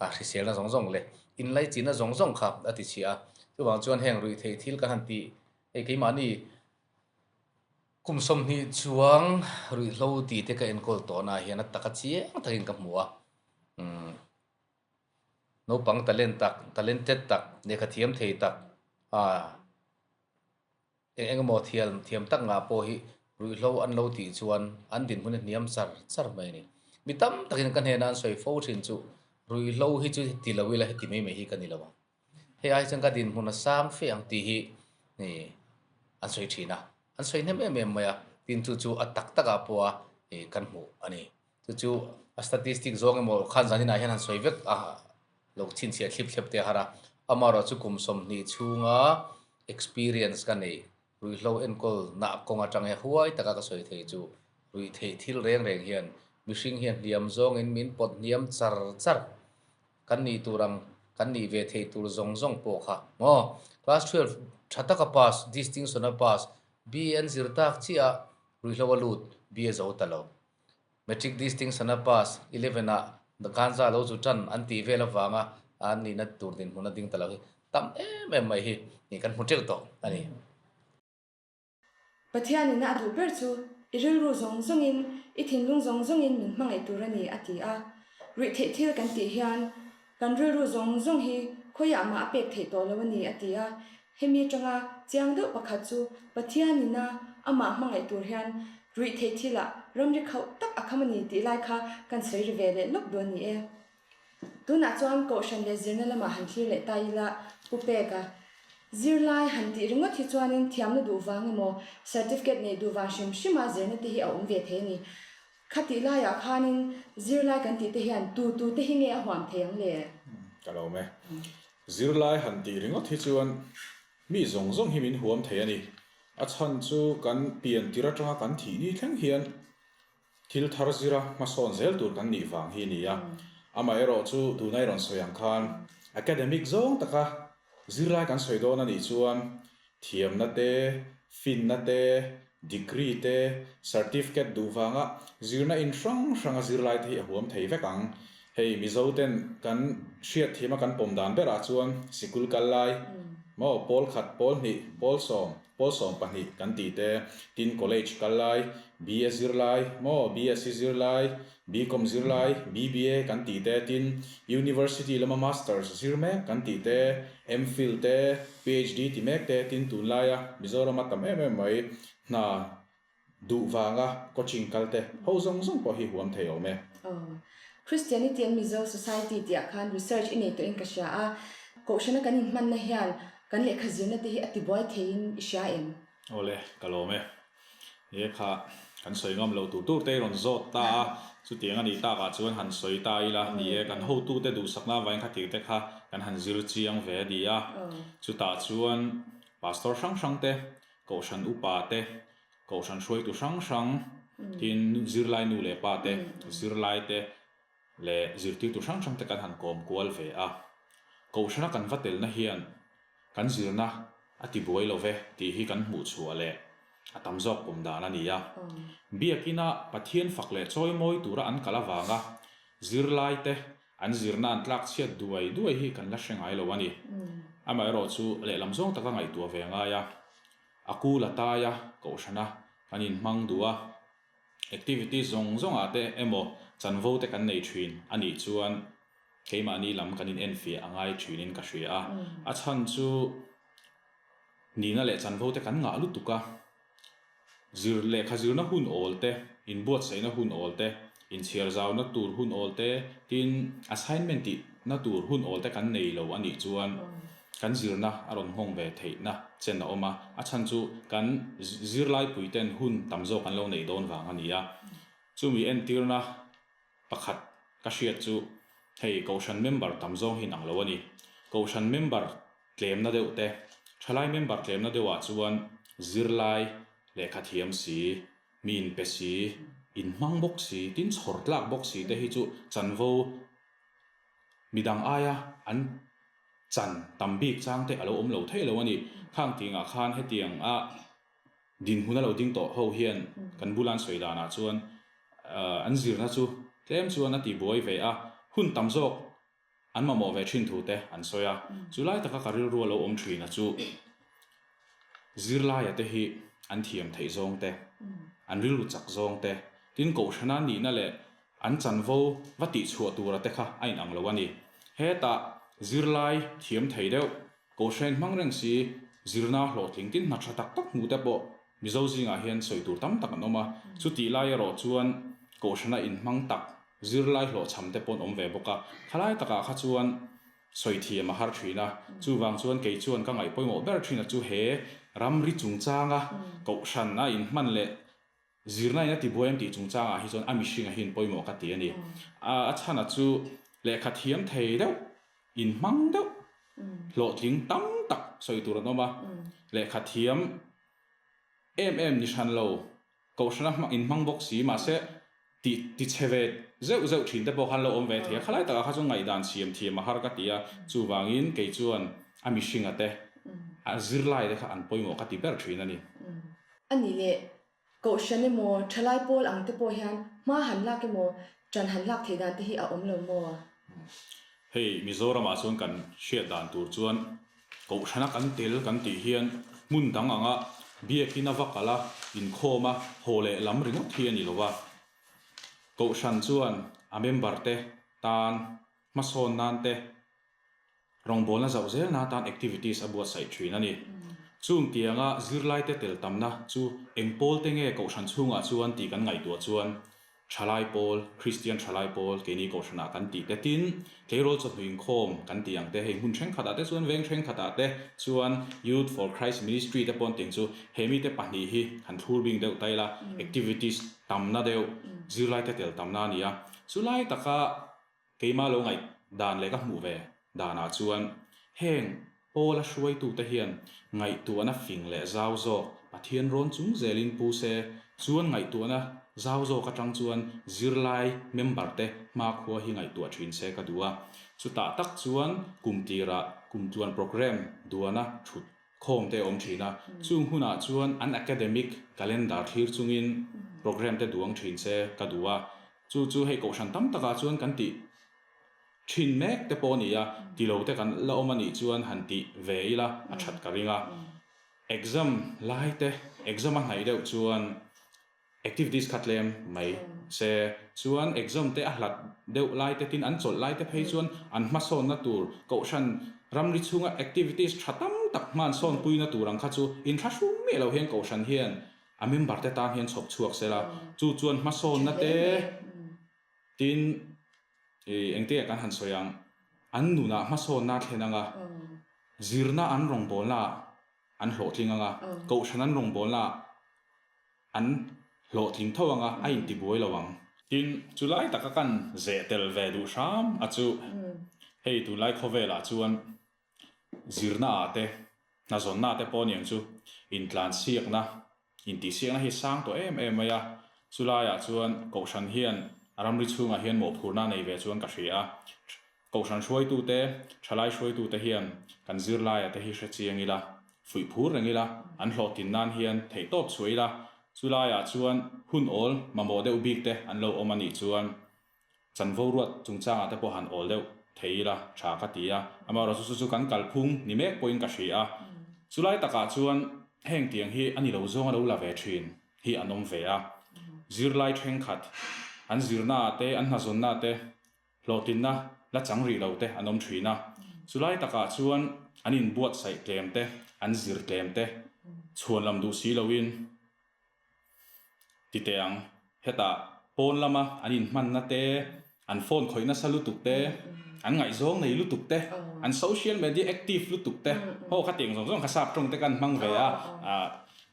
G: a hriselna zawng zawng leh inlaichinna zawng zawng kha a ti chhia a. Chuvang chuan heng ruihtheih thil kan han tih hei keimahni kum 20 chuang ruihhlo tih te ka enkawl tawhnaah hian a taka chiang takin ka hmu a. Umm naupang talent tak, talented tak, lehkha thiam thei tak ah Eng eng emaw thial thiam tak ngah pawh hi ruihhlo an lo tih chuan an dinhmun a hniam char char mai a ni. Mi tam takin ka hnenah an sawi fo thin chu ruihhlo hi chu ti lo ila heti mai mai hi ka ni lo ang. Hei ai chuan ka dinhmun a sang fe ang tih hi an sawi thin a, an sawi hnem em em mai a, tin chu chu a tak takah pawha kan hmuh a ni. Chu chu a statistic zawng emaw khan zaninah hian han sawi vek a lo chhinchhiah thlip thlep te a har a, amaherawhchu kum 20 chhunga experience ka neih ruihhlo enkawl nah kawng atang hian huai taka ka sawi thei chu ruih theih thil reng reng hian mihring hian hliam zawngin min pawt hniam char char kan nih tur ang kan nih ve theih tur zawng zawng pawh kha maw class 12 tha taka pass distinction a pass BA an zir tak chiah a ruihhlo a lut BA zo ta lo. Matric distinction a pass, 11 ah ganja lo chu tan an tih vel avanga an nihna tur dinhmun a ding ta lo hi tam em em mai hi nih kan hmu teuh tawh a ni.
A: Pathianin a duh ber chu i rilru zawng zawngin, i thinlung zawng zawngin min hmangaih tur a ni a ti a. Ruihtheih thil kan tih hian kan rilru zawng zawng hi khawiah mah a pek theih tawh lo a ni a ti a. Hemi atanga chiang deuh pakhat chu Pathianin a amah hmangaih tur hian ruihtheih thilah ramri khauh tak a kham a ni tih lai kha kan sawi ri ve leh lawk dawn ni e. Tunah chuan Kohhran leh zirna lamah han thlir leh ta ila Pu Peka zirlai han tih ringawt hi chuanin thiamna duh vang emaw certificate neih duh vang hrim hrima zirna te hi a awm ve thei a ni. Khatih laiah khanin zirlai kan tih te hian tu tu te hi nge a huam thei ang le?
D: Ka lo awm e. Zirlai han tih ringawt hi chuan mi zawng zawng hi min huam thei a ni. A chhan chu kan pian tir atanga kan thih ni thleng hian thil thar zira hmasawn zel tur kan nih vang hi a ni a. Amaherawhchu tuna i rawn sawi ang khan academic zawng taka zirlai kan sawi dawn a nih chuan Thiamna te, finna te, degree te, certificate duh vanga zirna in hrang hranga zirlai te hi a huam thei vek ang. Hei Mizo ten kan hriatthiama kan pawm dan berah chuan sikul kal lai maw pawl khat, pawl hnih, pawl sawm, pawl 12 kan tih te, tin college kal lai, BA zirlai maw BSc zirlai, BCom zirlai, BBA kan tih te, tin University lama Masters zir mek kan tih te, MPhil te, PhD ti mek te, tin tunlaia Mizorama tam em em mai hna duh vanga coaching kal te ho zawng zawng pawh hi huam thei awm e.
A: Aw. Christianity and Mizo Society tih ah khan research i nei tawhin ka hria a, Kohhrana kan inhmanna hian kan lehkha zirna te hi a tibuai theiin i hria em?
D: Awle, ka lawm e. He kha kan sawi ngam lo tur tur te i rawn zawt ta a, chutiang a nih takah chuan han sawi ta ila ni e, kan hotute duhsakna avangin kha tir te kha kan han zir chiang ve a ni a. Chutah chuan Pastor hrang hrang te, Kohhran upa te, Kohhran hruaitu hrang hrang, tin zirlai nu leh pa te, zirlai te leh zirtirtu hrang hrang te kan han kawm kual ve a. Kohhrana kan va telna hian Kan zirna a ti buai lo ve tih hi kan hmuh chhuah leh a tam zawk pawm dan a ni a. Biakina Pathian fak leh chawimawi tura an kal avanga zirlaite an zirna an tlak chhiat duai duai hi kan la hre ngai lo a ni. Amaherawhchu lehlam zawng taka ngaihtuah ve a ngai a, a kul a tai a, kohhrana kan inhmang duh a, activity zawng zawngah te emaw chanvo te kan nei thin a nih chuan Keimahni lam kan in enfiah a ngai thinin ka hria a, a chhan chu nihna leh chanvo te kan ngah lutuk a, zir lehkha zirna hun awl te, inbuatsaihna hun awl te, inchhiar zauna tur hun awl te, tin assignment tihna tur hun awl te kan nei lo a nih chuan kan zirna a rawn nghawng ve theihna chen a awm a, a chhan chu kan zirlaipui ten hun tam zawk an lo neih dawn vang a ni a, chumi entirna Pakhat ka hriat chu hei Kohhran member tam zawng hi inang lo a ni. Kohhran member tlemna deuh te, thalai member tlemna deuhah chuan zirlai, lehkha thiam si, mi inpe si, inhmang bawk si, tin chhawr tlak bawk si te hi chu chanvo midang aia an chan tam bik chang te a lo awm lo thei lo a ni. Khang tingah khan hetiang a. Dinhmun a lo ding tawh ho hian kan bula an sawi danah chuan an zirna chu tlem chuan a ti buai ve a, hun tam zawk An mamawh ve thin thu te an sawi a, chu lai taka ka rilru a lo awm thin a chu zirlaia te hi an thiam theih zawng te, an rilru chak zawng te, tin kohhrana nihna leh an chanvo va tihchhuah tura te kha a inang lo a ni. Hetah zirlai thiam thei deuh, kohhran hmang reng si, zirna hlawhtling tin hna tha tak tak hmuh te pawh Mizo zingah hian sawi tur tam tak an awm a, chutih lai erawh chuan kohhrana inhmang tak Zirlai hlawhchham te pawh an awm ve bawk a, khalai takah kha chuan sawi thiam a har thin a, chuvang chuan kei chuan ka ngaih pawimawh ber thin a chu he ramri chungchanga kohhran a inhman leh zirna in a tibuai em tih chungchangah hi chuan a mihring a hian pawimawh ka ti a ni. A chhan a chu lehkha thiam thei deuh, inhmang deuh, hlawhtling tam tak sawi tur an awm a, lehkha thiam em em ni hran lo Kohhrana hmang inhmang bawk si, mahse ti ti chhe ve zeuh zeuh thin te pawh khan lo awm ve thei a, khalai takah kha chuan ngaihdan siam thiam a har ka ti a, chuvangin kei chuan a mihringa te, a zirlai te kha an pawimawh ka ti ber thin a ni.
A: A nih leh, Kohhran emaw, thalai pawl ang te pawh hian hma han lak emaw, ṭan han lak theih dan te hi a awm lo maw?
D: Hei Mizoramah chuan kan hriat dan tur chuan Kohhrana kan tel kan tih hian hmun dang anga biakin a va kal a, inkhawm a, haw leh lam ringawt hi a ni lo va. Kohhran chuan a member te tan hmasawn nan te, rawngbawlna zauh zel na tan activities a buatsaih thin a ni. Chung tianga zirlaite tel tamna chu eng pawl te nge Kohhran chhungah chuan tih kan ngaihtuah chuan Thalai pawl, Kristian thalai pawl keini Kohhranah kan tih te tin, tleirawl chawhnu inkhawm kan tih ang te, hei hmun thenkhatah te chuan veng thenkhatah te chuan Youth for Christ Ministry te pawh an tih ang chu he mite pahnih hi han thlur bing deuh ta ila, activities tamna deuh, zirlaite tel tamna a ni a. Chulai taka Keimah lo ngaih dan leh ka hmuh ve danah chuan heng Paula hruaitute hian ngaihtuahna fing leh zau zawk Pathian rawn chung zelin pu se chuan ngaihtuahna zau zawk atang chuan zirlai member te hmakhua hi ngaihtuah thin se ka duh a. Chutah tak chuan kum tirah kumtluan programme duana thut khawm te a awm thin a, chung hunah chuan an academic calendar thlir chungin programme te duang thin se ka duh a. Chu chu hei kohhran tam takah chuan kan tih thin mek te pawh a ni a, ti lo te kan la awm a nih chuan han tih ve ila a that ka ring a. Exam lai te, exam a hnaih deuh chuan activities kha tlem mai se chuan exam te a hlat deuh lai te tin an chawlh lai te phei chuan an hmasawnna tur kohhran ramri chhunga activities tha tam tak hman sawnpuina tur ang kha chu inthlahrung miah lo hian kohhran hian A member te tan hian chhawp chhuak sela, chu chuan hmasawnna te tin ih engte kan han sawi ang, an nunah hmasawnna a thlen ang a, zirna an rawngbawlna ah an hlawhtling ang a, kohhran an rawngbawlna ah an hlawhtling tho ang a, a intibuai lo ang. Tin, chu lai taka kan zeh tel ve duh hram a chu, hei tunlai khawvelah chuan Zirna ah te, hnazawnna te pawh aniang chu intlansiakna, intihsiakna hi sang tawh em em mai a, chulaiah chuan Kohhran hian a ramri chhungah hian mawhphurhna a nei ve chuan ka hria a, Kohhran hruaitute, thalai hruaitute hian kan zirlaia te hi hre chiang ila, fuih phur reng ila, an hlawhtlin nan hian theihtawp chhuah ila, chulaiah chuan hun awl mamawh deuh bik te an lo awm a nih chuan Chanvo ruat chungchangah te pawh han awl deuh thei ila tha ka ti a, amaherawhchu chu chu kan kalphung ni mek pawhin ka hria a. Chulai takah chuan heng tiang hi a ni lo zawng a lo la ve thin hi an awm ve a. Zirlai thenkhat, an zirnaah te, an hnazawnnaah te hlawhtlinna la chang rih lo te an awm thin a. Chulai takah chuan an inbuatsaih tlem te, an zir tlem te chhuanlam duh si loin, Ti teh ang, hetah pawn lama an inhmanna te, an phone khawih nasa lutuk te, an ngaihzawng nei lutuk te, an social media active lutuk te, haw khatiang zawng zawng kha sap tawng te kan hmang ve a,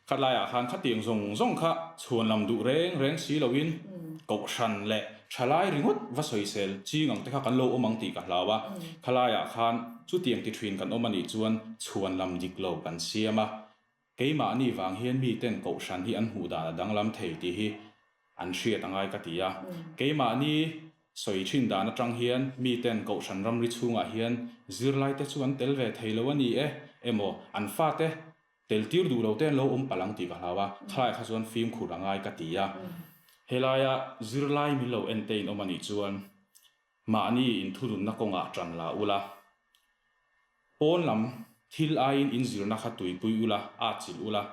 D: khatlaiah khan khatiang zawng zawng kha chhuan lam duh reng reng si loin kohhran leh thalai ringawt va sawisel ching ang te kha kan lo awm ang tih ka hlau a, khalaiah khan chutiang ti thin kan awm a nih chuan chhuan lam dik lo kan siam a. Keimahni vang hian miten kohhran hi an hmuh dan a danglam thei tih hi an hriat a ngai ka ti a. Keimahni sawi thin dan atang hian miten kohhran ramri chhungah hian zirlaite chu an tel ve thei lo a ni e emaw an fate tel tir duh lo te an lo awm palh ang tih ka hlau a, thalai kha chuan fimkhur a ngai ka ti a. Helaia zirlai min lo en te in awm a nih chuan. Mahni inthununna kawngah ṭan la ula. Pawn lam thil aiin inzirna kha tuipui ula, atchilh ula,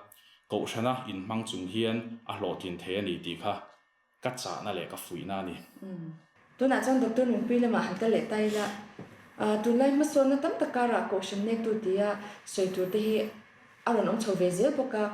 D: kohhrana inhmang chung hian a hlawhtlin thei a ni tih kha ka chahna leh ka fuihna a ni.
A: Tunah chuan Doctor Nunpui lamah han kal leh ta ila, tunlai hmasawnna tam tak karah kohhran nektu tia sawi tur te hi a rawn awm chho ve zel bawk a.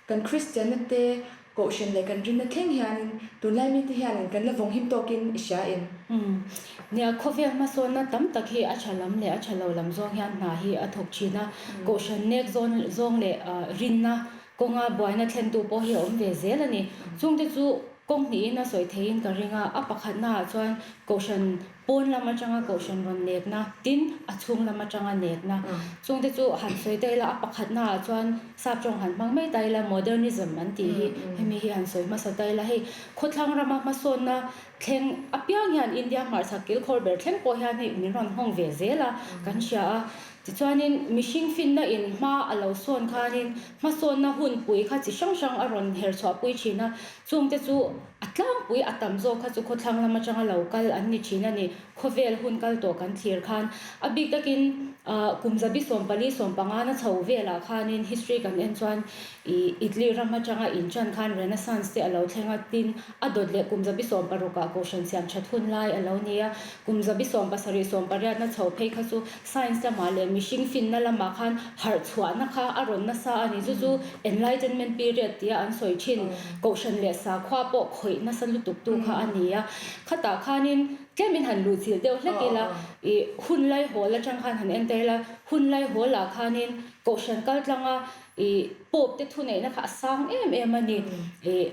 A: Kan Kristianna te, kohhran leh kan rinna thleng hianin tunlai mite hianin kan la vawng him tawkin i hria em?
B: Nia, khawvel hmasawnna tam tak hi a tha lam leh a tha lo lam zawng hian hna hi a thawk thin a. Kohhran nek zawng leh rinna Kawnga buaina thlentu pawh hi a awm ve zel a ni. Chungte chu kawng hnihin a sawi theiin ka ring a, a pakhatnaah chuan Kohhran pawn lam atanga Kohhran rawn nekna, tin a chhung lam atanga nekna. Chungte chu han sawi ta ila, a pakhatnaah chuan sap tawng han hmang mai ta ila, modernism an tih hi hemi hi han sawi hmasa ta ila, hei khawthlang rama hmasawnna thleng apiang hian India hmarchhak kilkhawr ber thleng pawh hian hei min rawn nghawng ve zel a kan hria a. Tichuanin, mihring finna in hma a lo sawn khanin hmasawnna hunpui kha chi hrang hrang a rawn her chhuahpui thin a, chungte chu a tlangpui a tam zawk kha chu khawthlang lam atanga lo kal an ni thin a ni. Khawvel hun kal tawh kan thlir khan a bik takin kum zabi 14 15 na chho velah khanin history kan en chuan ih Italy ram atanga inchan khan Renaissance te a lo thleng a, tin a dawt leh kum zabi 16 ah kohhran siam that hun lai a lo ni a, kum zabi 17 18 na chho phei kha chu Science lamah leh mihring finna lamah khan harh chhuahna kha a rawn nasa a ni. Chu chu Enlightenment period tia an sawi thin. Kohhran leh sakhua pawh khawih nasa lutuk tu kha a ni a. Khatah khanin tlemin han luhchilh deuh hlek ila, ih hun lai hawl atang khan han enter ila, hun lai hawlah khanin kohhran kaltlanga ih Pope te thuneihna kha a sang em em a ni. Ih.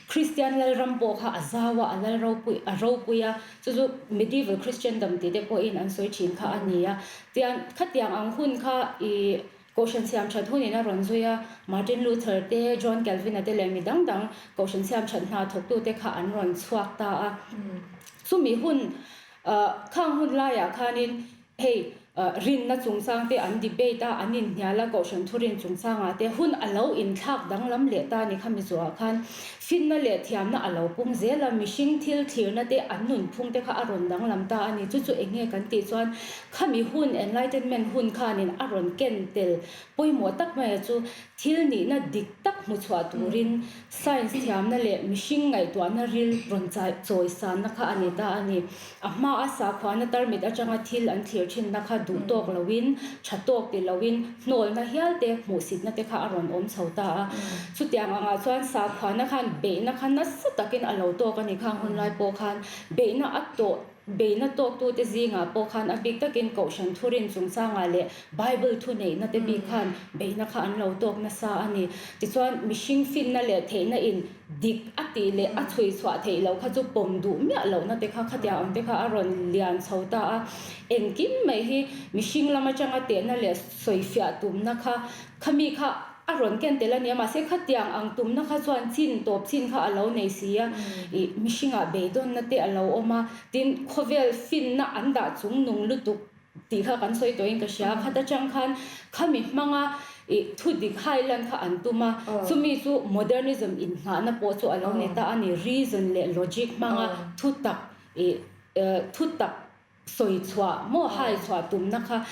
B: Kristian lalram pawh kha a zau a, a lal ropui a ropui a, chu chu Medieval Christendom tih te pawhin an sawi thin kha a ni a. Tiang khatiang ang hun kha ih Kohhran siam that hunin a rawn zui a, Martin Luther te, John Calvin-a te leh mi dang dang Kohhran siam that hna thawktute kha an rawn chhuak ta a. Chumi hun khang hun laiah khanin Hei, rinna chungchang te an debate a, an inhnial a, Kohhran thurin chungchangah te hun a lo inthlak danglam leh ta ni kha mizuah khan finna leh thiamna a lo pung zel a, mihring thil thlirna te an nunphung te kha a rawn danglam ta a ni. Chu chu eng nge kan tih chuan khami hun Enlightenment hun khanin a rawn ken tel pawimawh tak maia chu thil nihna dik tak hmuchhuah turin science thiamna leh mihring ngaihtuahna ril rawn chawisanna kha a ni ta a ni. A hmaa sakhuana tarmit atanga thil an thlir thinna kha duh tawk loin, tha tawk ti loin, hnawlna hial te, hmuhsitna te kha a rawn awm chho ta a. Chutiang angah chuan sakhuana khan beihna kha nasa takin a lo tawk a ni khang hun lai pawh khan beihna a tawh beihna tawktute zingah pawh khan a bik takin Kohhran thurin chungchangah leh Bible thuneihna te bik khan beihna kha an lo tawk nasa a ni. Tichuan mihring finna leh theihna in Dik a tih leh a chhui chhuah theih loh kha chu pawm duh miah lohna te kha khatiang ang te kha a rawn lian chho ta a. Engkim mai hi mihring lam atanga tehna leh sawifiah tumna kha khami kha a rawn ken tel a nia mahse khatiang ang tumna kha chuan chin tawp chin kha a lo nei si a ih mihringah beidawnna te a lo awm a tin khawvel finna an dah chungnung lutuk Tih kha kan sawi tawhin ka hria. Khat atang khan khami hmanga ih thu dik highland kha an tum a, chumi chu modernism inngahna pawh chu a lo ni ta a ni. Reason leh logic hmanga thu tak ih thu tak sawi chhuah maw hai chhuah tumna kha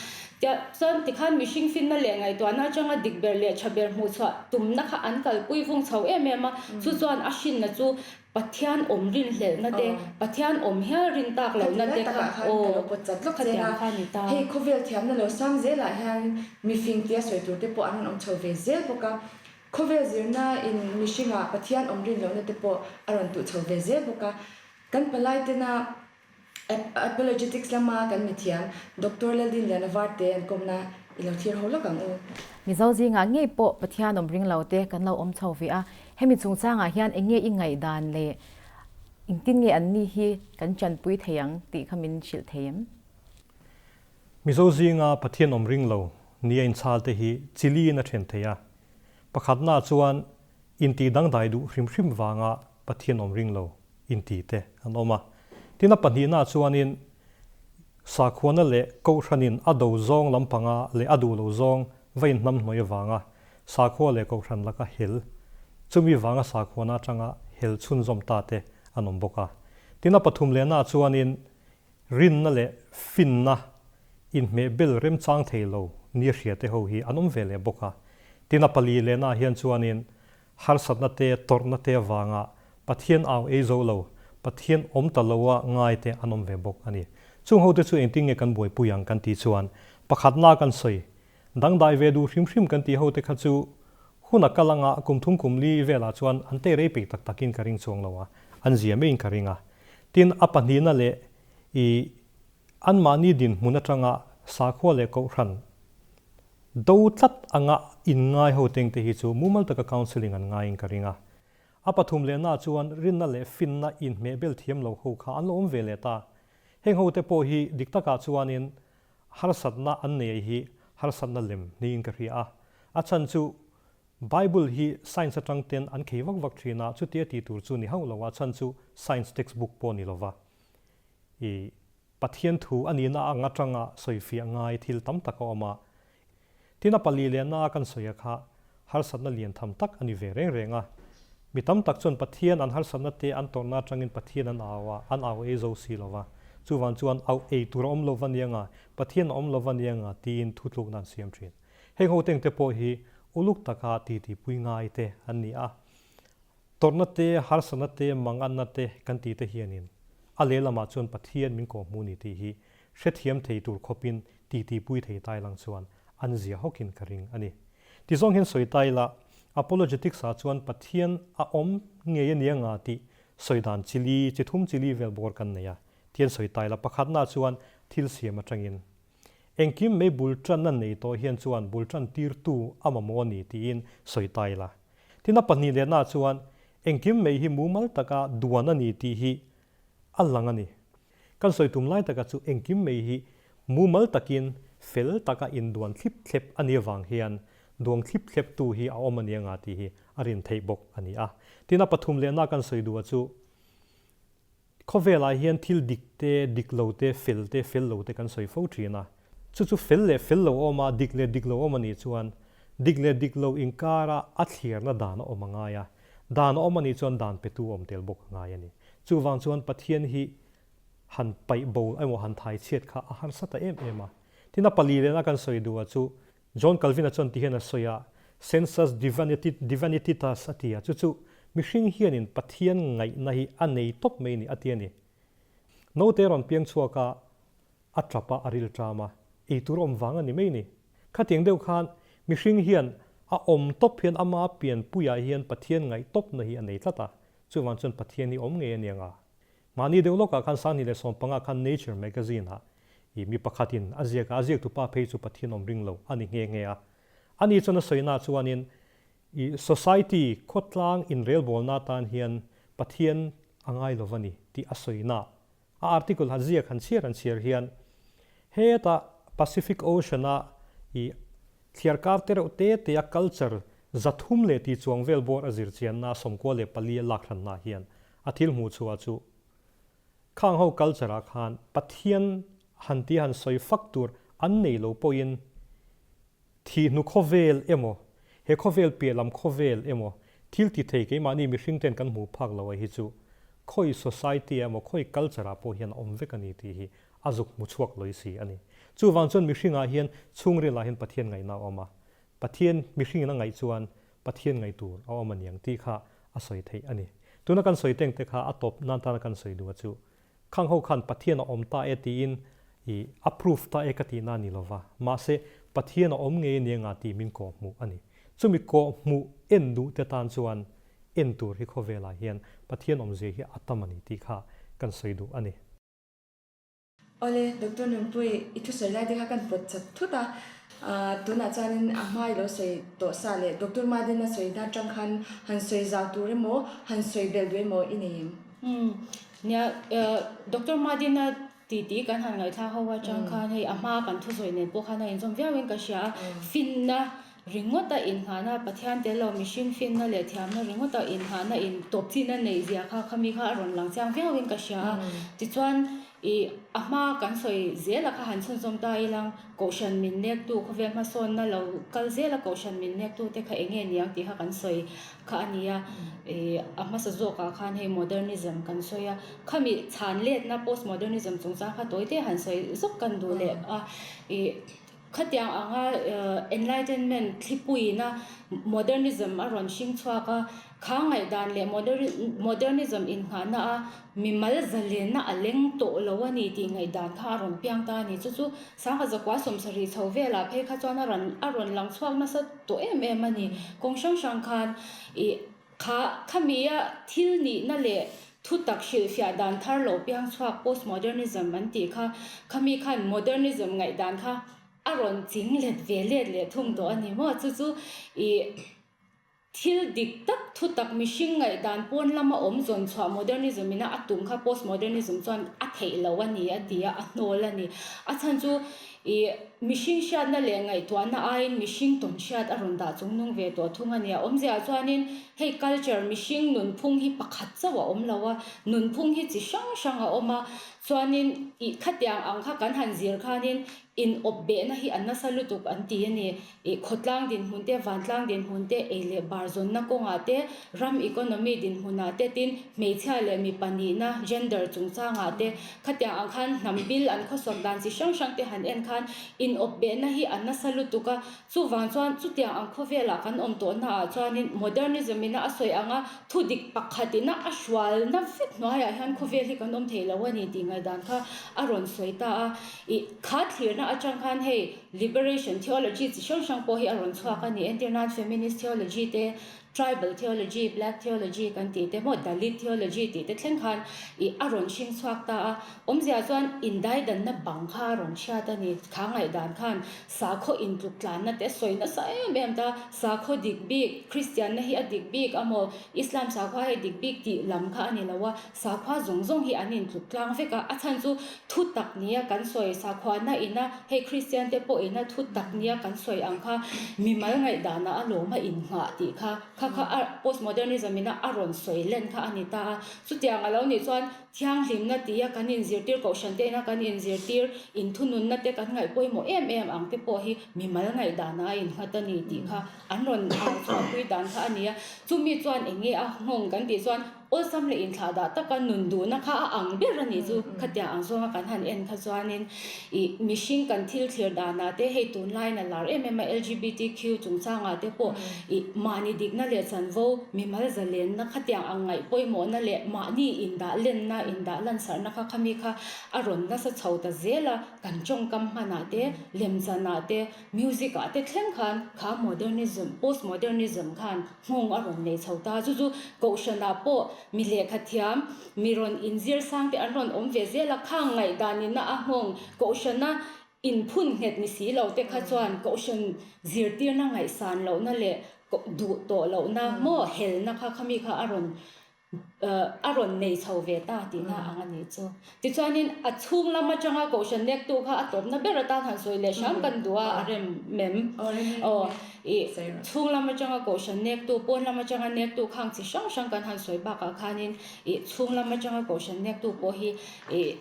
B: tia chuan tikhan mihring finna leh ngaihtuahna atanga dik ber leh tha ber hmuh chhuah tumna kha an kalpui vung chho em em a, chu chuan a hrinna chu Pathian awm rinhlelhna te, Pathian awm hial rin tak lohna te kha aw khatiang kha a ni ta.
A: Hei khawvel thiamna lo sang zelah hian mifing tia sawi tur te pawh an rawn awm chho ve zel bawk a. Khawvel zirna in mihringah Pathian awm rin lohna te pawh a rawn tuh chho ve zel bawk a. Kan palai tena Apologetics lama kan mithiam Doctor Laldinliana Varte an kawmna i lo thlir ho lawk ang u.
F: Mizo zingah ngei pawh Pathian awm ring lo te kan lo awm chho ve a, hemi chungchangah hian eng nge i ngaihdan leh engtin nge an ni hi kan chanpui thei ang tih kha min hrilh thei em?
H: Mizo zinga Pathian awm ring lo nia inchhal te hi chili in a then thei a, pakhatnaah chuan intih dangdai duh hrim hrim vanga Pathian awm ring lo inti te an awm a. Tin a pahnihnaah chuanin sakhuana leh kohhranin a do zawng lampanga leh a duh lo zawng va inhnam hnuai avanga sakhua leh kohhran laka hel, chumi vanga sakhuana atanga hel chhunzawm ta te an awm bawk a. Tin a pathum lehnaah chuanin. Rinna leh finna inhmeh bel remchang thei lo nia hria te ho hi an awm ve leh bawk a. Tin a pali lehnaah hian chuanin harsatna te, tawrhna te avanga Pathian au ei zo lo, Pathian awm ta loa ngai te an awm ve bawk a ni. Chung ho te chu engtin nge kan buaipui ang kan tih chuan pakhatna kan sawi dangdai ve duh hrim hrim kan tih ho te kha chu hun a kal anga kum thum kum li velah chuan an tei rei peih tak takin ka ring chuang lo a, an zia maiin ka ring a. Tin, a pahnihna leh i anmahni dinhmun atanga sakhua leh kohhran do tlat anga inngai ho teng te hi chu mumal taka counselling an ngaiin ka ring a. A pathum lehna chuan rinna leh finna inhmehbel thiam lo ho kha an lo awm ve leh ta. Heng ho te pawh hi dik takah chuanin harsatna an nei hi harsatna lem niin ka hria a. A chhan chu Bible hi science atang ten an khei vak vak thin a, chutia tih tur chu ni hauh lo a chhan chu science textbook pawh ni lova i Pathian thu a nihna ang atanga sawifiah ngai thil tam tak a awm a. Tin a pali lehna a kan sawi a kha harsatna lian tham tak a ni ve reng reng a. Mi tam tak chuan Pathian an harsatna te an tawrhna atangin Pathian an au a, an au ei zo si lova. Chuvang chuan au ei tur a awm lova nianga, Pathian a awm lova nianga tiin thutlukna an siam thin. Heng ho tengte pawh hi uluk taka titi pui ngai te an ni a. Tawrhna te, harsatna te, manganna te kan tih te hianin a lehlamah chuan Pathian min kawhhmuh ni tih hi hrethiam thei tur khawpin titi pui thei tai lang chuan an zia hawkin ka ring a ni. Tizawng hian sawi ta ila, Apologetics ah chuan Pathian a awm ngei a nia nga tih sawi dan chili, chi thum chili vel bawr kan nei a, tian sawi ta ila pakhatna chuan thil siam atangin Engkim mai bul tanna nei tawh hian chuan bul tan tirtu a mamawh a ni tiin sawi ta ila. Tin a pahnihletna chuan engkim mai hi mumal taka duan a ni tih hi a lang a ni. Kan sawi tum lai taka chu engkim mai hi mumal takin fel taka induan thlip thlep a nih avang hian duang thlip thleptu hi a awm a ni anga tih hi a rin theih bawk a ni a. Tin a pathum lehna kan sawi duh a chu Khawvelah hian thil dik te, dik lo te, fel te, fel lo te kan sawi fo thin a. Chu chu fel leh fel lo awm a, dik leh dik lo awm a nih chuan dik leh dik lo inkara a thliarna dan a awm a ngai a. Dan a awm a nih chuan dan petu a awm tel bawk a ngai a ni. Chuvang chuan Pathian hi han paih bo emaw han thai chhiat kha a harsa ta em em a. Tin a pali lehna kan sawi duh a chu John Calvin-a chuan ti hian a sawi a, Sensus divinitatis a ti a, chu chu mihring hianin Pathian ngaihna hi a nei tawp mai ni a ti a ni. Naute rawn piang chhuak a, a tap a, a ril ṭam a, ei tur a awm vang a ni mai ni. Khatiang deuh khan mihring hian a awm tawp hian ama pianpuiah hian Pathian ngaih tawpna hi a nei tlat a, chuvang chuan Pathian hi awm ngei a ni ang a. Mahni deuh lawkah khan 2015 khan Nature magazine-ah i mi pakhatin a ziak a, a ziaktu pa phei chu Pathian awm ring lo a ni nghe nghe a. Ani chuan a sawina chuanin i society khawtlang inrelbawlna atan hian Pathian a ngai lo va ni tih a sawina a article han ziak han chhiar han chhiar hian heta Pacific Ocean-a i thliarkar te reuh te te a culture 300 leh tih chuang vel bawr a zir chianna 94 a lak hranna hian A thil hmuh chhuah chu khang ho culture ah khan Pathian han tih han sawi fak tur an nei lo pawhin thihnu khawvel emaw, he khawvel piah lam khawvel emaw thil ti thei keimahni mihring ten kan hmuh phak lo a hi chu khawi society ah emaw khawi culture ah pawh hian a awm vek a ni tih hi a zuk hmu chhuak lawih si a ni. Chuvang chuan mihring ah hian chhungril ah hian Pathian ngaihna a awm a, Pathian mihringin a ngaih chuan Pathian ngaih tur a awm a niang tih kha a sawi theih a ni. Tuna kan sawi teng te kha a tawp nan tana kan sawi duh a chu khang ho khan Pathian a awm ta e tiin i a proof ta e ka tihna a ni lova, mahse Pathian a awm ngei a ni anga tih min kawh hmuh a ni. Chumi kawh hmuh en duh te tan chuan en tur hi khawvelah hian Pathian awmzia hi a tam a ni tih kha kan sawi duh a ni.
A: Awle, Doctor Nunpui, i thusawi lai te kha kan pawt chat thut a, tunah chuanin a hma i lo sawi tawh sa leh Doctor Madina sawi na atang khan han sawi zau tur emaw, han sawi belh duh emaw i nei em?
B: Umm, nia, Doctor Madina titi kan han ngaihthlak ho atang khan hei a hma kan thusawi nen pawh khan a inzawm viauin ka hria a, finna ringawta inngahna, Pathian tel lo mihring finna leh thiamna ringawta inngahna in tawp chin a neih zia kha khami kha a rawn lang chiang viauin ka hria a, tichuan. I a hma kan sawi zel a kha han chhunzawm ta ilang Kohhran min nektu khawvel hmasawnna lo kal zel a Kohhran min nektu te kha enge niang tih kha kan sawi kha a ni a. I a hmasa zawkah khan hei modernism kan sawi a, khami chhan letna postmodernism chungchang kha tawi te han sawi zawk kan duh leh a. I Khatiang anga Enlightenment thlipuiina Modernism a rawn hring chhuak a, kha ngaihdan leh Modernism innghahna a mimal zalenna a leng tawh lo a ni tih ngaihdan kha a rawn piang ta a ni. Chu chu Sangha zakua 70 chho velah phei kha chuan a rawn a rawn lang chhuak nasa tawh em em a ni. Kawng hrang hrang khan ih Kha khamia thil nihna leh thutak hrilhfiah dan thar lo piang chhuak postmodernism an tih kha, khami khan modernism ngaihdan kha a rawn ching let ve let leh thung tawh a ni maw? Chu chu ih thil dik tak thutak mihring ngaihdan pawn lama awm zawn chhuah modernism ina a tum kha postmodernism chuan a theih lo a ni a ti a, a hnawl a ni. A chhan chu Ih, mihring hriatna leh ngaihtuahna aiin mihring tawn hriat a rawn dah chung nung ve tawh thung a nia. Awmzia chuanin hei culture, mihring nunphung hi pakhat chauh a awm lo a, nunphung hi chi hrang hrang a awm a, chuanin ih khatiang ang kha kan han zir khanin in awp behna hi a nasa lutuk an ti a ni. Ih, khawtlang dinhmun te, vantlang dinhmun te, ei leh bar zawnna kawngah te, ram economy dinhmunah te tin hmeichhia leh mipa nihna, gender, chungchangah te, khatiang ang khan hnam bil an khawsawk dan chi hrang hrang te han en khan inawp behna hi a nasa lutuk a. Chuvang chuan chutiang ang khawvelah kan awm tawhna ah chuanin modernism ina a sawi anga thudik pakhat ina a hrualna vek hnuaiah hian khawvel hi kan awm thei lo a ni tih ngaihdan kha a rawn sawi ta a. Ih, kha thlirna atang khan hei Liberation theology chi hrang hrang pawh hi a rawn chhuak a ni. Entir nan feminist theology te, tribal theology, black theology kan tih te maw Dalit theology tih te thleng khan ih a rawn hring chhuak ta a. Awmzia chuan indaidanna bang kha a rawn hriat a ni. Kha ngaihdan khan sakhaw intluk tlanna te sawi nasa em em ta. Sakhaw dik bik, Kristianna hi a dik bik amaw, Islam sakhua hi a dik bik tih lam kha a ni lo a. Sakhua zawng zawng hi an intluk tlang vek a, a chhan chu thu tak nia kan sawi sakhuana ina hei Kristian te pawh ina thu tak nia kan sawi ang kha mimal ngaihdanah a lawm a innghah tih kha kha kha a postmodernism ina a rawn sawi len kha a ni ta a. Chutiang a lo nih chuan thianghlimna tia kan inzirtir kohhran te ina kan inzirtir inthununna te kan ngaih pawimawh em em ang te pawh hi mimal ngaihdanah a innghat a ni tih kha an rawn au chhuahpui dan kha a ni a. Chumi chuan eng nge a nghawng kan tih chuan Awlsam leh inthlah dah taka nun duhna kha a ang ber a nih chu. Khatiang ang zawnga kan han en kha chuanin ih mihring kan thil thlir danah te hei tunlaiin a lar em em a LGBTQ chungchangah te pawh ih mahni dikna leh chanvo mimal zalenna khatiang ang ngaih pawimawhna leh mahni indah lenna indah lansarhna kha khami kha a rawn nasa chho ta zel a kan tawngkam hmanah te lemchanah te music ah te thleng khan kha modernism postmodernism khan Nghawng a rawn nei chho ta. Chu chu Kohhranah pawh mi lehkha thiam, mi rawn inzir sang te an rawn awm ve zel a, khang ngaihdanina a nghawng Kohhrana inphun nghet ni si lo te kha chuan Kohhran zirtirna ngaihsan lohna leh duh tawh lohna maw helna kha khami kha a rawn a rawn nei chho ve ta tihna ang a nih chu. Tichuanin a chhung lam atanga Kohhran nektu kha a tawpna ber atan han sawi leh hram kan duh a, a rem mem. Aw, ih, chhung lam atanga Kohhran nektu, pawn lam atanga nektu khang chi hrang hrang kan han sawi bakah khanin ih, chhung lam atanga Kohhran nektu pawh hi ih,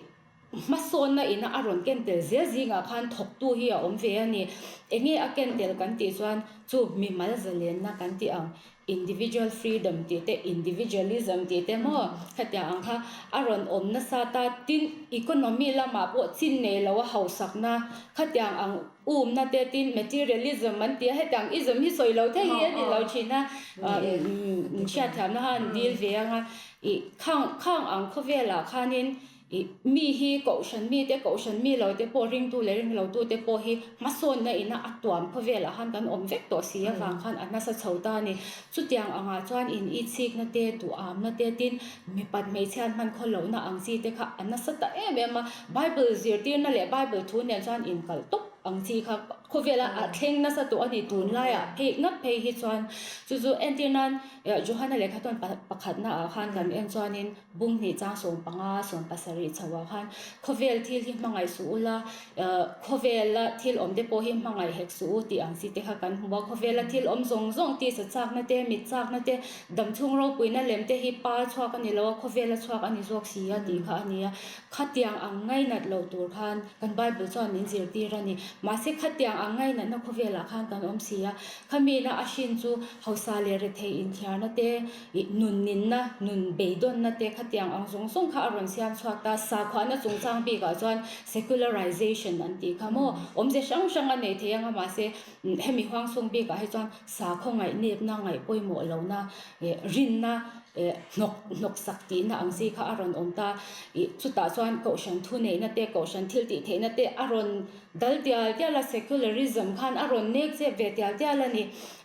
B: Hmasawnna ina a rawn ken tel zel zingah khan thawktu hi a awm ve a ni. Enge a ken tel kan tih chuan chu mimal zalenna kan tih ang, individual freedom tih te, individualism tih te maw khatiang ang kha a rawn awm nasa ta. Tin, economy lamah pawh chin nei lo a hausakna khatiang ang umna te, tin materialism an ti a, hetiang ism hi sawi lo thei hi a ni lo thin a, hriatthiamna khan an dil ve ang a. Ih, khang khang ang khawvelah khanin Ih, mi hi kohhran mite, kohhran mi lo te pawh, ringtu leh ring lo tute pawh hi hmasawnna ina a tuam khawvelah khan kan awm vek tawh si avang khan a nasa chho ta a ni. Chutiang angah chuan in itsikna te, duhamna te, tin mipat hmeichhiat hman khaw lohna ang chi te kha a nasa ta em em a. Bible zirtirna leh Bible thu nen chuan inkalh tawp ang chi kha. Khawvela a thleng nasa tawh a ni tunlaiah phei ngat phei hi chuan chu chu entir nan Johana lehkha tawn pakhatna ah khan kan en chuanin bung hnih chang 15 17 chho ah khan khawvel thil hi hmangaih suh ula khawvela thil awm te pawh hi hmangaih hek suh u tih ang chi te kha kan hmu a khawvela thil awm zawng zawng tisa chakna te mit chakna te damchhung ropuina lem te hi pa chhuak a ni lo a khawvela chhuak a ni zawk si a tih kha a ni a. Khatiang ang ngainat loh tur khan kan Bible chuan min zirtir a ni. Mahse khatiang ang ngainatna khawvelah khan kan awm si a. Khamina a hrin chu hausa leh rethei inthiarna te, ih nun ninna, nun beidawnna te khatiang ang zawng zawng kha a rawn siam chhuak ta. Sakhuahna chungchang bikah chuan secularization an tih kha maw? Awmze hrang hrang a nei thei ang a, mahse hemi huang chhung bikah hi chuan sakhaw ngaihnepna, ngaih pawimawh lohna, ih rinna, Eh, hnawk, hnawk sak tihna ang chi kha a rawn awm ta. Ih, chutah chuan kohhran thuneihna te, kohhran thil tih theihna te a rawn dal tial tial a, secularism khan a rawn nek chep ve tial tial a ni.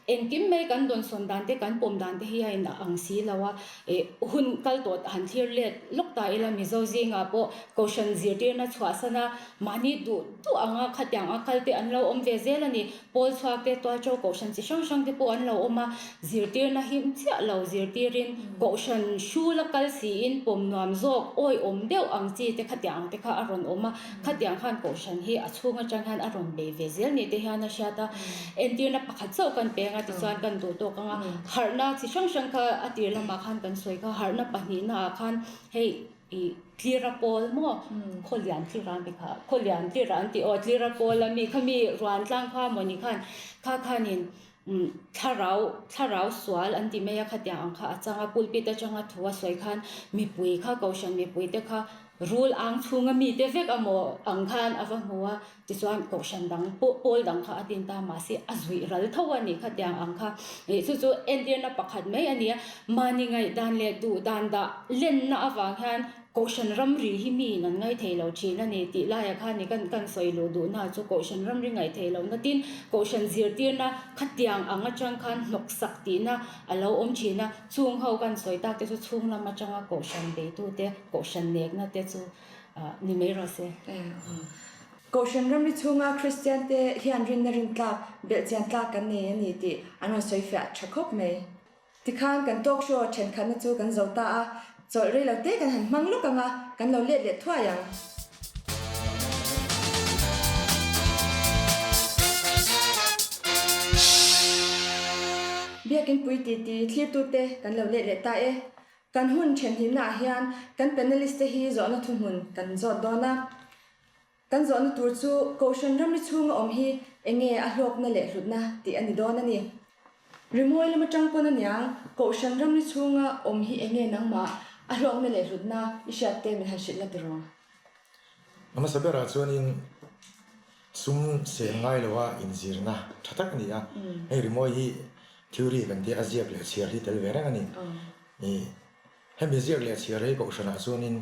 B: Engkim mai kan dawnsawn dan te, kan pawm dan te hi a in ang si lo a. Ih, hun kal tawh han thlir let lawk ta ila Mizo zingah pawh kohhran zirtirna chhuahsana mahni duh duh anga khatiang a kal te an lo awm ve zel a ni. Pawl chhuak te, tualṭo kohhran chi hrang hrang te pawh an lo awm a, zirtirna him chiah lo zirtirin kohhran hrula kal siin pawm nuam zawk awihawm deuh ang chi te khatiang ang te kha a rawn awm a, khatiang khan kohhran hi a chhung atang hian a rawn bei ve zel ni te hian a hriat a, entirna pakhat chauh kan peng a tichuan kan duh tawk ang a, harhna chi hrang hrang kha a tir lamah khan kan sawi kha, harhna pahnihnaah khan hei I tlira pawl maw khawlian tlira an ti kha khawlian tlira an ti aw tlira pawl a mi kha mi ruan tlang kha maw ni khan kha khanin thlarau thlarau sual an ti mai a khatiang ang kha a chang a pulpit atanga thu a sawi khan mipui kha kohhran mipui te kha rul ang chhunga mite vek amaw ang khan a va hmu a. Tichuan kohhran dang pawh pawl dang kha a din ta mahse a zuih ral tho a nih kha tiang ang kha. Ih chu chu entirna pakhat mai a ni a, mahni ngaihdan leh duhdan dah lenna avang hian kohhran ramri hi miin an ngai thei lo thin a ni tih laiah khan i kan kan sawi luh duhna chu kohhran ramri ngaih theih lohna tin kohhran zirtirna khatiang ang atang khan hnawksak tihna a lo awm thin a, chung ho kan sawi tak te chu chhung lam atanga kohhran beitute kohhran nekna te chu ni mai rawh se.
A: Kohhran ramri chhunga Kristian te hian rinna rin tlak, belhchian tlak kan nei a ni tih an rawn sawi fiah tha khawp mai. Tikhan kan talk show thenkhatna chu kan zo ta a, chawlh rei lo te kan han hmang lawk ang a, kan lo let leh thuai ang. Biakin pui titi thlirtute kan lo let leh ta e. Kan hun thenhimnaah hian kan panelist te hi zawhna thuhmun kan zawt dawn a. Kan zawhna tur chu Kohhran ramri chhunga awm hi enge a hlawkna leh hlutna tih a ni dawn a ni. Rimawi lam atang pawn aniang Kohhran ramri chhunga awm hi enge nangmah a hlawkna leh hlutna i hriat te min han hrilh la tiraw?
C: A hmasa berah chuanin sum sel ngai loa inzirna tha tak a ni a. Hei rimawi hi theory kan tia a ziak leh chhiar hi tel ve reng a ni. Hemi ziak leh chhiar hi Kohhranah chuanin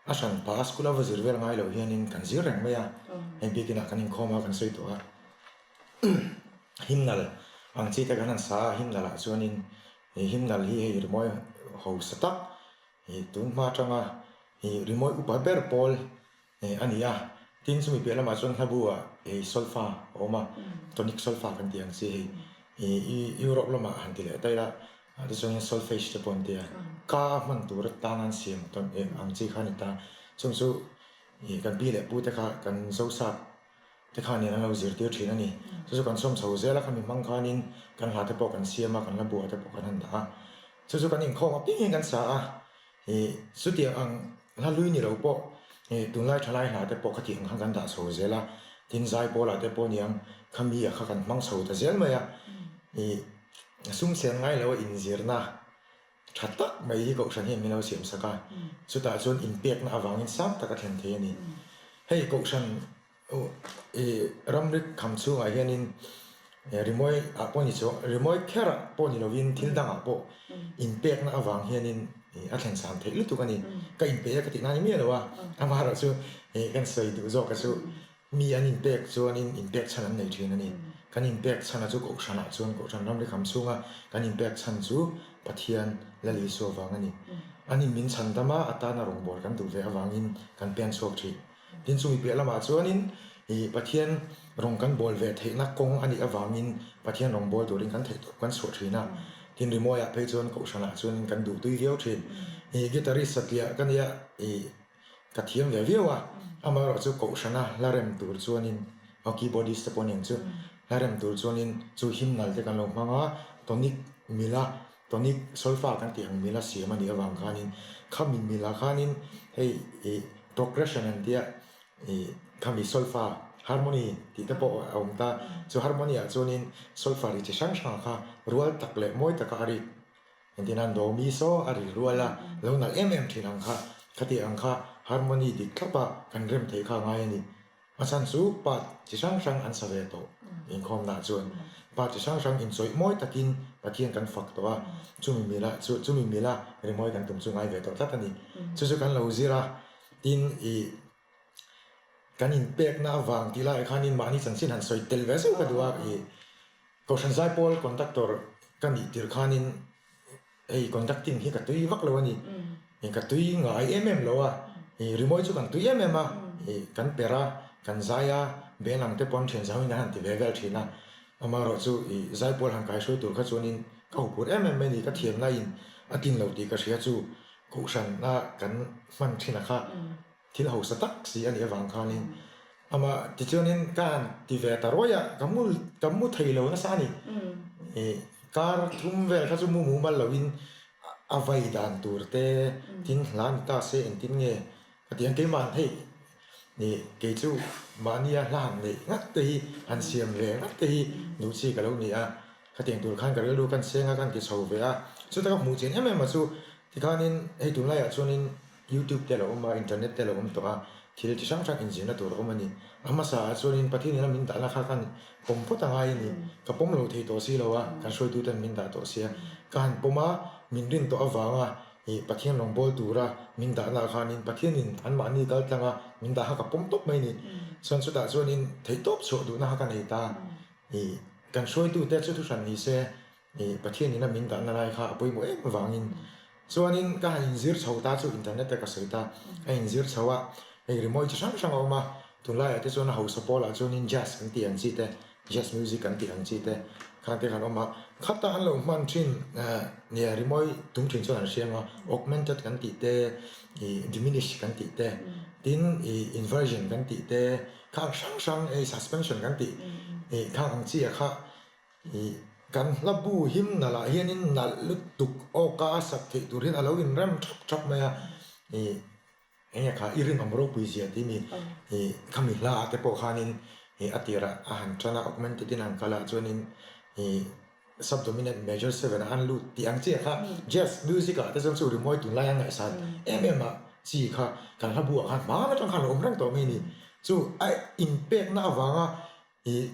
C: A hran pa school a va zir vel ngai loh hianin kan zir reng mai a, heng biakinah kan inkhawm a kan sawi tawh a. Hymnal ang chi te kan han sa a, hymnal ah chuanin he hymnal hi hei rimawi hausa tak ih tun hma atanga ih rimawi upa ber pawl ih a ni a. Tin chumi piah lamah chuan hlabu ah hei solfa a awm a, tonic solfa kan tih ang chi hei ih Europe lamah han ti leh ta ila Tichuan solfege te pawh an ti a, ka hman tur atan an siam tawn em ang chi kha a ni ta. Chung chu ih kan pi leh pu te kha kan Zosap te khanin an lo zirtir thin a ni. Chu chu kan sawm chho zel a, khami hmang khanin kan hla te pawh kan siam a, kan la buah te pawh kan han dah a. Chu chu kan inkhawm apiangin kan sa a, ih chutiang ang hla hlui ni lo pawh ih tunlai thalai hla te pawh khatiang khan kan dah chho zel a, tin zaipawl ah te pawh niang khami ah kha kan hmang chho ta zel mai a, ih. Sum siam ngai lo a inzirna tha tak mai hi Kohhran hian min lo siam sak a, chutah chuan inpekna avangin sang tak a thlen thei a ni. Hei Kohhran ih ramri kham chhungah hianin rimawi ah pawh ni chuang rimawi kherah pawh ni lovin thil dangah pawh inpekna avang hianin a thlen san theih lutuk a ni. Ka inpeih a ka tih nan ni miah lo a, amaherawhchu ih kan sawi duh zawk a chu Mi an inpek chuanin inpek chhan an nei thin a ni. Kan inpek chhana chu Kohhranah chuan Kohhran ramri kham chhunga kan inpek chhan chu Pathian Lal Isua vang a ni. Anin min chhan dam a, a tana rawngbâwl kan duh ve avangin kan pen chhuak thin. Tin chumi piah lamah chuanin. I Pathian rawng kan bawl ve theihna kawng a nih avangin Pathian rawng bawl turin kan theih tawp kan chhuah thin a. Tin rimawiah phei chuan Kohhranah chuanin kan duh tui viau thin. I guitarist satliah ka nia i ka thiam ve viau a, amaherawhchu Kohhrana hla rem tur chuanin aw keyboardist te pawh aniang chu hla rem tur chuanin chu hymnal te kan lo hmang a, tonic mila Tonic solfa kan tih ang mila siam a nih avang khanin khami mila khanin hei ih progression an tia ih khami solfa harmony tih te pawh a awm ta. Chu harmony ah chuanin solfa ri chi hrang hrang kha rual tak leh mawi taka a rik engtin nan do mi saw a ri rual a lo nalh em em thin ang kha khati ang kha harmony dik thlap a kan rem theih kha a ngai a ni. A chhan chu part chi hrang hrang an sa ve tawh. Inkhawmnaah chuan part chi hrang hrang inchawih mawi takin Pathian kan fak tawh a, chumi mila chu chumi mila rimawi kan tum chu ngai ve tawh tlat a ni. Chu chu kan lo zir a, tin ih kan inpekna avang tih laiah khanin mahni chanchin han sawi tel ve zeuh ka duh a, ih Kohhran Zaipawl conductor ka nih tirh khanin Hei conducting hi ka tui vak lo a ni. Ka tui ngai em em lo a, rimawi chu kan tui em em a, kan per a, kan zai a, band ang te pawn thian zauhin an han ti ve vel thin a. Amaherawh chu zaipawl han kaihruai tur kha chuanin ka huphur em em mai a ni, ka thiamna in a tlin lo tih ka hria chu kohhrana kan hman thin a kha. Thil hausa tak si a nih avang khanin amah tichuanin ka han ti ve ta ruai a, ka mu ka mu thei lo nasa a ni. Ih kar thum vel kha chu mu mumal loin a vai dan tur te tin hla ni ta se engtin nge ka ti ang keimah hei ih kei chu mahnia hla han neih ngat te hi han siam ve ngat te hi duh chi ka lo ni a, khatiang tur khan ka rilru kan seng a kan ti chho ve a, chuta ka hmuh chin em em a chu tikhanin hei tunlaiah chuanin Youtube te a lo awm a, internet te a lo awm tawh a, thil chi hrang hrang inzirna tur a awm a ni. A hmasa ah chuanin Pathian ina min dahna kha khan pawm phawt a ngai a ni. Ka pawm lo thei tawh si lo a, kan hruaitu ten min dah tawh sia. Ka han pawm a, min rin tawh avanga ih Pathian rawngbâwl tura min dahna ah khanin Pathianin anmahni kal tlanga min dah kha ka pawm tawp mai a ni. Chuan chutah chuanin theihtawp chhuah duhna kha ka nei ta. Ih kan hruaitute chu thuhran ni se Ih, Pathian ina min dahna lai kha a pawimawh em avangin chuanin ka han inzir chho ta chu internet te ka sawi ta, ka inzir chho a, hei rimawi chi hrang hrang a awm a, tunlaiah te chuan a hausa pawlah chuanin jazz kan tih ang chi te, jazz music kan tih ang chi te khang te khan awm a, khata an lo hman thin nia rimawi tum thin chuan an hria ang a, augmented kan tih te, ih diminish kan tih te, tin ih inversion kan tih te, khang hrang hrang hei suspension kan tih ih khang ang chi ah kha Ih, kan hla bu him nalh ah hianin nalh lutuk awka a sak theih tur hian a lo inrem thap thap mai a. Ih, eng nge kha i rinawm ropui zia tih mi ih khami hla ah te pawh khanin ih a tirah a han tan a augmented in an kal ah chuanin ih subdominant major seven ah an lut tih ang chiah kha jazz music ah te chuan chu rimawi tunlai a ngaihsan em em a chi kha kan hla bu ah khan hmaan atang khan a awm reng tawh mai a ni. Chu a inpekna avanga ih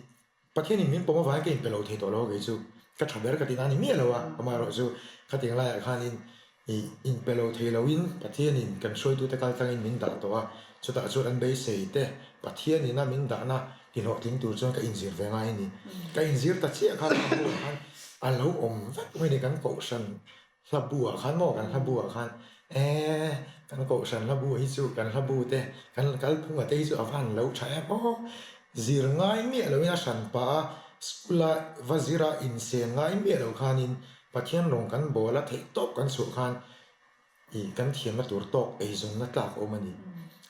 C: Pathianin min pawm avangin ka inpe lo thei tawh lo a kei chu ka tha ber ka tihna a ni miah lo a, amaherawh chu khatiang laiah khanin ih inpe lo thei loin Pathianin kan hruaitute kal tlangin min dah tawh a, chutah chuan an beisei te Pathianina min dahna tihlawhtling tur chuan ka inzir ve ngai a ni. Ka inzir ta chiah kha ka hmuh khan a lo awm vek mai a ni kan kohhran Hla bu ah khan maw kan hla bu ah khan ee kan kohhran hla bu hi chu kan hla bu te kan kalphunga te hi chu a van lo tha em aw zir ngai miah lo in a hran pah a school a va zir a insen ngai miah lo khanin Pathian rawng kan bawl a theih tawp kan chhuah khan ih kan thiamna tur tawk eizawnna tlak a awm a ni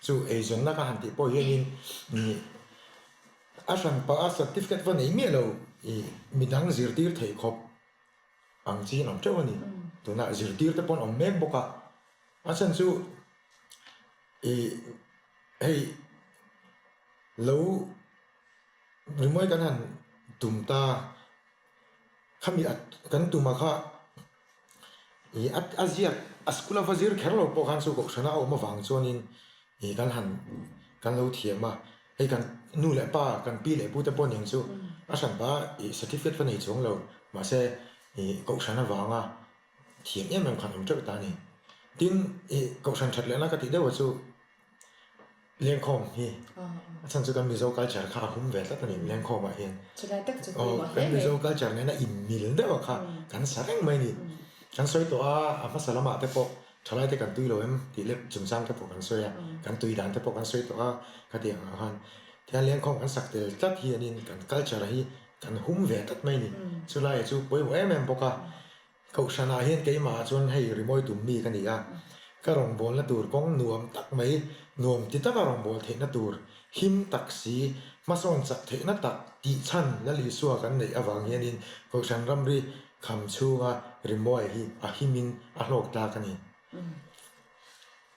C: chu eizawnna ka han tih pawh hianin ih a hran pah a certificate va nei miah lo ih midang zirtir theih khawp. Ang chi an awm teuh a ni. Tunah zirtir te pawh an awm mek bawk a. A chhan chu ih hei lo rimawi kan han tum ta khami a kan tum a kha ih a ziak a school a va zir kher lo pawh khan chu kohhrana a awm avang chuanin ih kan han kan lo thiam a. Hei kan nu leh pa, kan pi leh pu te pawh ning chu a hran pa ih certificate va nei chuang lo, mahse ih kohhran avanga thiam em em khan awm teuh ta a ni. Tin ih kohhran that lehna ka tih deuh a chu lengkhawm hi a chhan chu kan Mizo culture kha a hum ve tlat a ni lengkhawm ah hian. Aw kan Mizo culture nena inmil deuh a kha kan sa reng mai a ni. Kan sawi tawh a, a hmasa lamah te pawh Thalai te kan tui lo em tih leh chungchang te pawh kan sawi a, kan tui dan te pawh kan sawi tawh a, khatiang ah khan. Tihian lengkhawm kan sak tel tlat hianin kan culture hi kan hum ve tlat mai a ni. Chulai chu pawimawh em em bawk a. Kohhranah hian keimahah chuan hei rimawi tum mi ka ni a, ka rawngbawlna tur kawng nuam tak mai, nuam ti taka rawngbâwl theihna tur, him tak si, hmasawn chak theihna tak tih chhan Lal Isua kan neih avang hianin Kohhran ramri kham chhunga rimawi hi a himin a hlawk tlak a ni.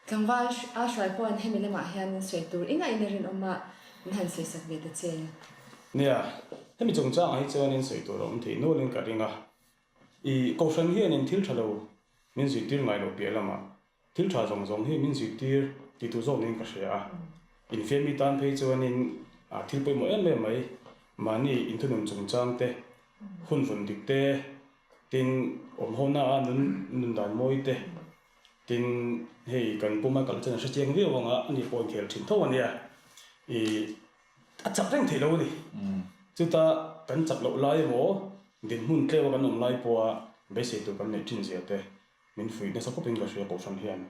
A: Tlangval a hruai pawhin hemi lamah hian sawi tur i ngaih in a rinawm a, min han sawisak ve ta che.
E: Nia, hemi chungchangah hi chuanin sawi tur a awm thei nualin ka ring a. I Kohhran hianin thil tha lo min zirtir ngai loh piah lamah thil tha zawng zawng hi min zirtir ti tu zawk niin ka hria a. Infiammi tan phei chuanin thil pawimawh em em mai, mahni inthunun chungchang te, hun vawn dik te, tin awmhawna a nun nun dan mawi te, tin hei kan puma kalh chuan a hrechiang viau anga ani pawh inkhel thin tho a nia. I A chak reng theih lo a ni. Chuta kan chak loh lai emaw, dinhmun tleu a kan awm lai pawha beisei tur kan neih thin zia te min fuih nasa khawpin ka hria Kohhran hian.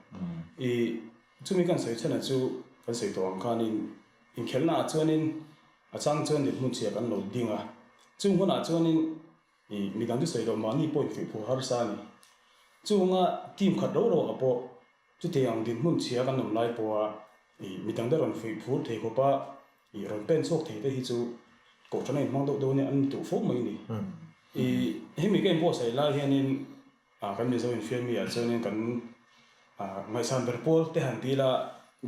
E: I chumi kan sawi chhan a chu kan sawi tawh ang khanin inkhelhna ah chuanin a chang chuan dinhmun chhia kan lo ding a, chung hunah chuanin i midang chu sawi loh mahni pawh infuih phuh harsa a ni. Chunga team khat ro ro ah pawh Chutiang dinhmun chhia kan awm lai pawha i midang te rawn fuih phur thei khawpa i rawn pen chhuak thei te hi chu Kohhran a inhmang deuh deuh ania an duh fo mai a ni. I hemi ka inbuatsaih lai hianin kan Mizo infiammi ah chuanin kan ngaihsan ber pawl te han ti ila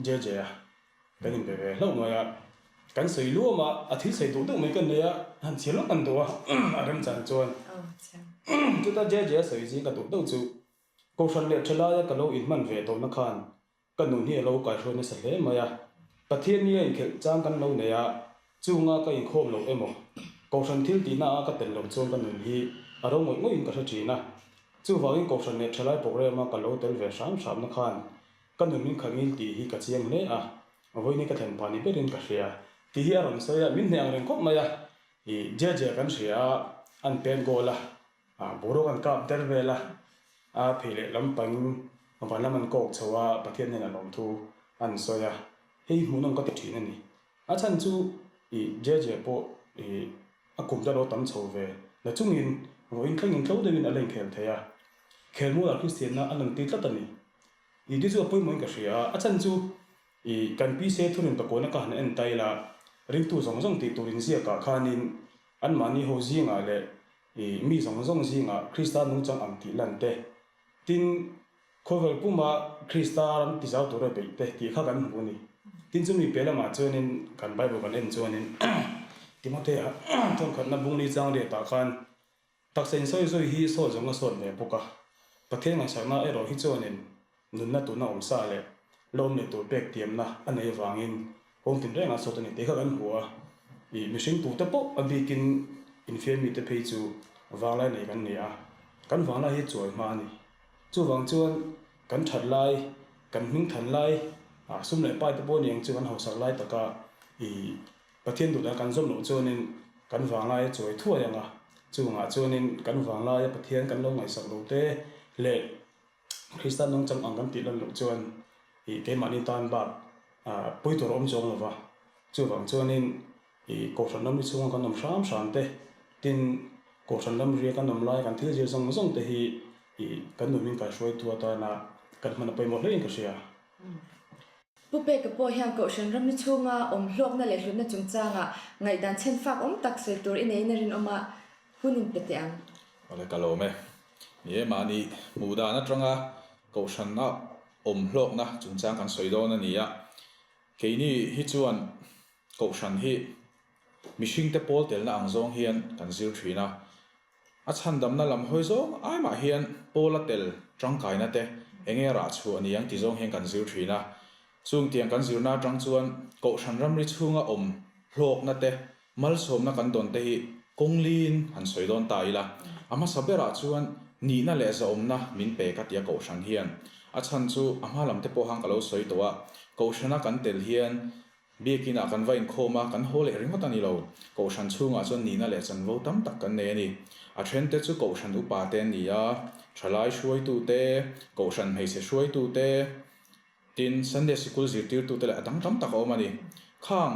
E: JJ a kan inbe ve hlauh mai a, kan sawi luam a, a thil sawi duh deuh mai ka nei a, han chhiar lawk kan duh a a remchan chuan chuta JJ a sawi zing ka duh deuh chu Kohhran leh thalaia ka lo inhman ve tawhna khan ka nun hi a lo kaihruai nasa hle mai a. Pathian nia inkhelh chang kan lo nei a, chunga ka inkhawm loh emaw, Kohhran thil tihna a ka tel loh chuan ka nun hi a ro ngawih ngawih in ka hre thin a. Chuvangin Kohhran leh thalai program a ka lo tel ve hram hramna khan ka nun min khalh ngil tih hi ka chiang hle a, vawiin ka thlen pah ni berin ka hria tih hi a rawn sawi a, min hneh ang reng khawp mai a. I Jeje kan hria a, an pen goal a, A boruak an kap der vel a, a phei leh lam pangin van lam an kawk chho a, Pathian hnenah lawmthu an sawi a, hei hmuhnawm ka ti thin a ni. A chhan chu i JJ pawh i a kum te lo tam chho ve na chungin vawiin thlengin tlo deuhin a la inkhel thei a, khelmualah Kristianna a lantir tlat a ni. I ti chu a pawimawhin ka hria a, a chhan chu i kan PC thurin pakawna ka han en ta ila ringtu zawng zawng tih tur inziakah khanin anmahni ho zingah leh I mi zawng zawng zingah Krista nungchang ang tih lan te, tin, khawvel puma Krista ram tizau tura beih te tih kha kan hmu a ni. Tin, chumi piah lamah chuanin kan Bible kan en chuanin Timothea thawnkhatna bungli chang riatah khan taksa insawi zui hi sawt zawng a sawt ve bawk a, Pathian ngaihsakna erawh hi chuanin Nunna tuna awm sa leh lawm leh tur pek tiamna a nei avangin kawng tinrengah sawt a ni tih kha kan hmu a. Ih, mihring tute pawh a bikin infiam mite phei chu vanglai nei kan ni a, kan vanglai hi chuai hma a ni. Chuvang chuan kan that lai, kan hming than lai, sum leh pai te pawh ni ang chu kan hausak lai taka ih, Pathian duhdan kan zawm loh chuanin kan vanglai a chuai thuai ang a, chungah chuanin kan vanglaia Pathian kan lo ngaihsak lo te leh Krista nungchang ang kan tih lan loh chuan ih keimahni tan bak pui tur a awm chuang lo va. Chuvang chuanin ih Kohhran ramri chhunga kan awm hram hram te, tin Kohhran ramria kan awm lai kan thil zir zawng zawng te hi ih kan nun min kaihruaitu atana kan hman a pawimawh hlein ka hria.
A: Pu Peka pawh hian Kohhran ramri chhunga awm hlawkna leh hlutna chungchangah ngaihdan chhen fak awm tak sawi tur i neiin a rinawm a, hun in pe teh ang.
D: Awle ka lawm e. Ni e, mahni hmuh dan atanga Kohhrana awm hlawkna chungchang kan sawi dawn a ni a. Keini hi chuan Kohhran hi mihringte pawl telna ang zawng hian kan zir thin a. A chhandamna lam hawi zawng ai mah hian Paula tel tangkaina te enge rah chhuah ni ang ti zawng hian kan zir thin a. Chung tiang kan zirna atang chuan Kohhran ramri chhunga awm hlawkna te, malsawmna kan dawn te hi kawngliin han sawi dawn ta ila. A hmasa berah chuan nihna leh zahawmna min pe ka tia Kohhran hian. A chhan chu a hma lam te pawh han ka lo sawi tawh a, Kohhrana kan tel hian Biakinah kan va inkhawm a, kan haw leh ringawt a ni lo. Kohhran chhungah chuan nihna leh chanvo tam tak kan nei a ni. A thente chu Kohhran upa te an ni a, thalai hruaitu te, Kohhran hmeichhe hruaitu te, tin Sunday Sikul zirtirtu te leh a dang tam tak a awm a ni. Khang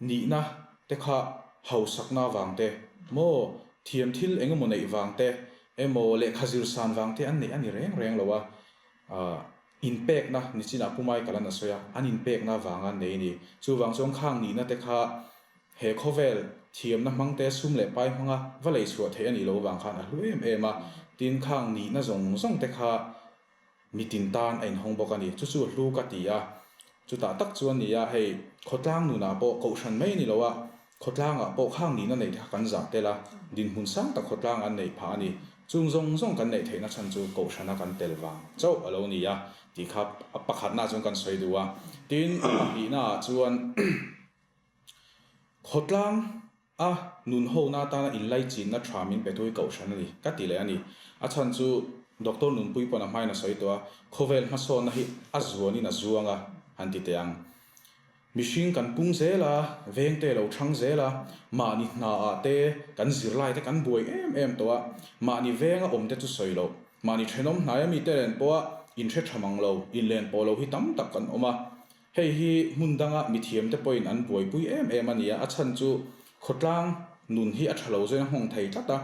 D: Nihna te kha hausakna vang te maw, thiam thil eng emaw neih vang te emaw lehkha zir san vang te an neih a ni reng reng lo a. Inpekna nichinah Pu Michael an a sawi a, an inpekna vanga an nei a ni. Chuvang chuan khang nihna te kha he khawvel thiamna hmang te sum leh pai hmanga va lei chhuah theih a nih loh avang khan a hlu em em a. Tin, khang nihna zawng zawng te kha mitin tan a inhawng bawk a ni. Chu chu a hlu ka ti a, chutah tak chuan ni a, hei khawtlang nunah pawh kohhran mai a ni lo a, khawtlangah pawh khang nihna neih kha kan zah tel a, dinhmun sang tak khawtlang an neih phah a ni. Chung zawng zawng kan neih theihna chhan chu kohhrana kan tel vang chauh a lo ni a tih kha a pakhatnaah chuan kan sawi duh a. Tin, a pahnihnaah chuan khawtlang A nun hona atana inlaichinna tha min pe tui kohhran a ni, ka ti leh a ni. A chhan chu Doctor Nunpui pawn a hmain a sawi tawh a, khawvel hmasawnna hi a zuanin a zuang a, han ti teh ang. Mihring kan pung zel a, vengte lo thang zel a, mahni hnaah te kan zirlai te kan buai em em tawh a, mahni venga awm te chu sawi loh, mahni thenawm hnaia mite len pawha inhre tha mang lo, inlen pawh lo hi tam tak kan awm a, Hei hi hmun danga mithiamte pawhin an buaipui em em a ni a, a chhan chu khawtlang nun hi a tha lo zawin a nghawng thei tlat a.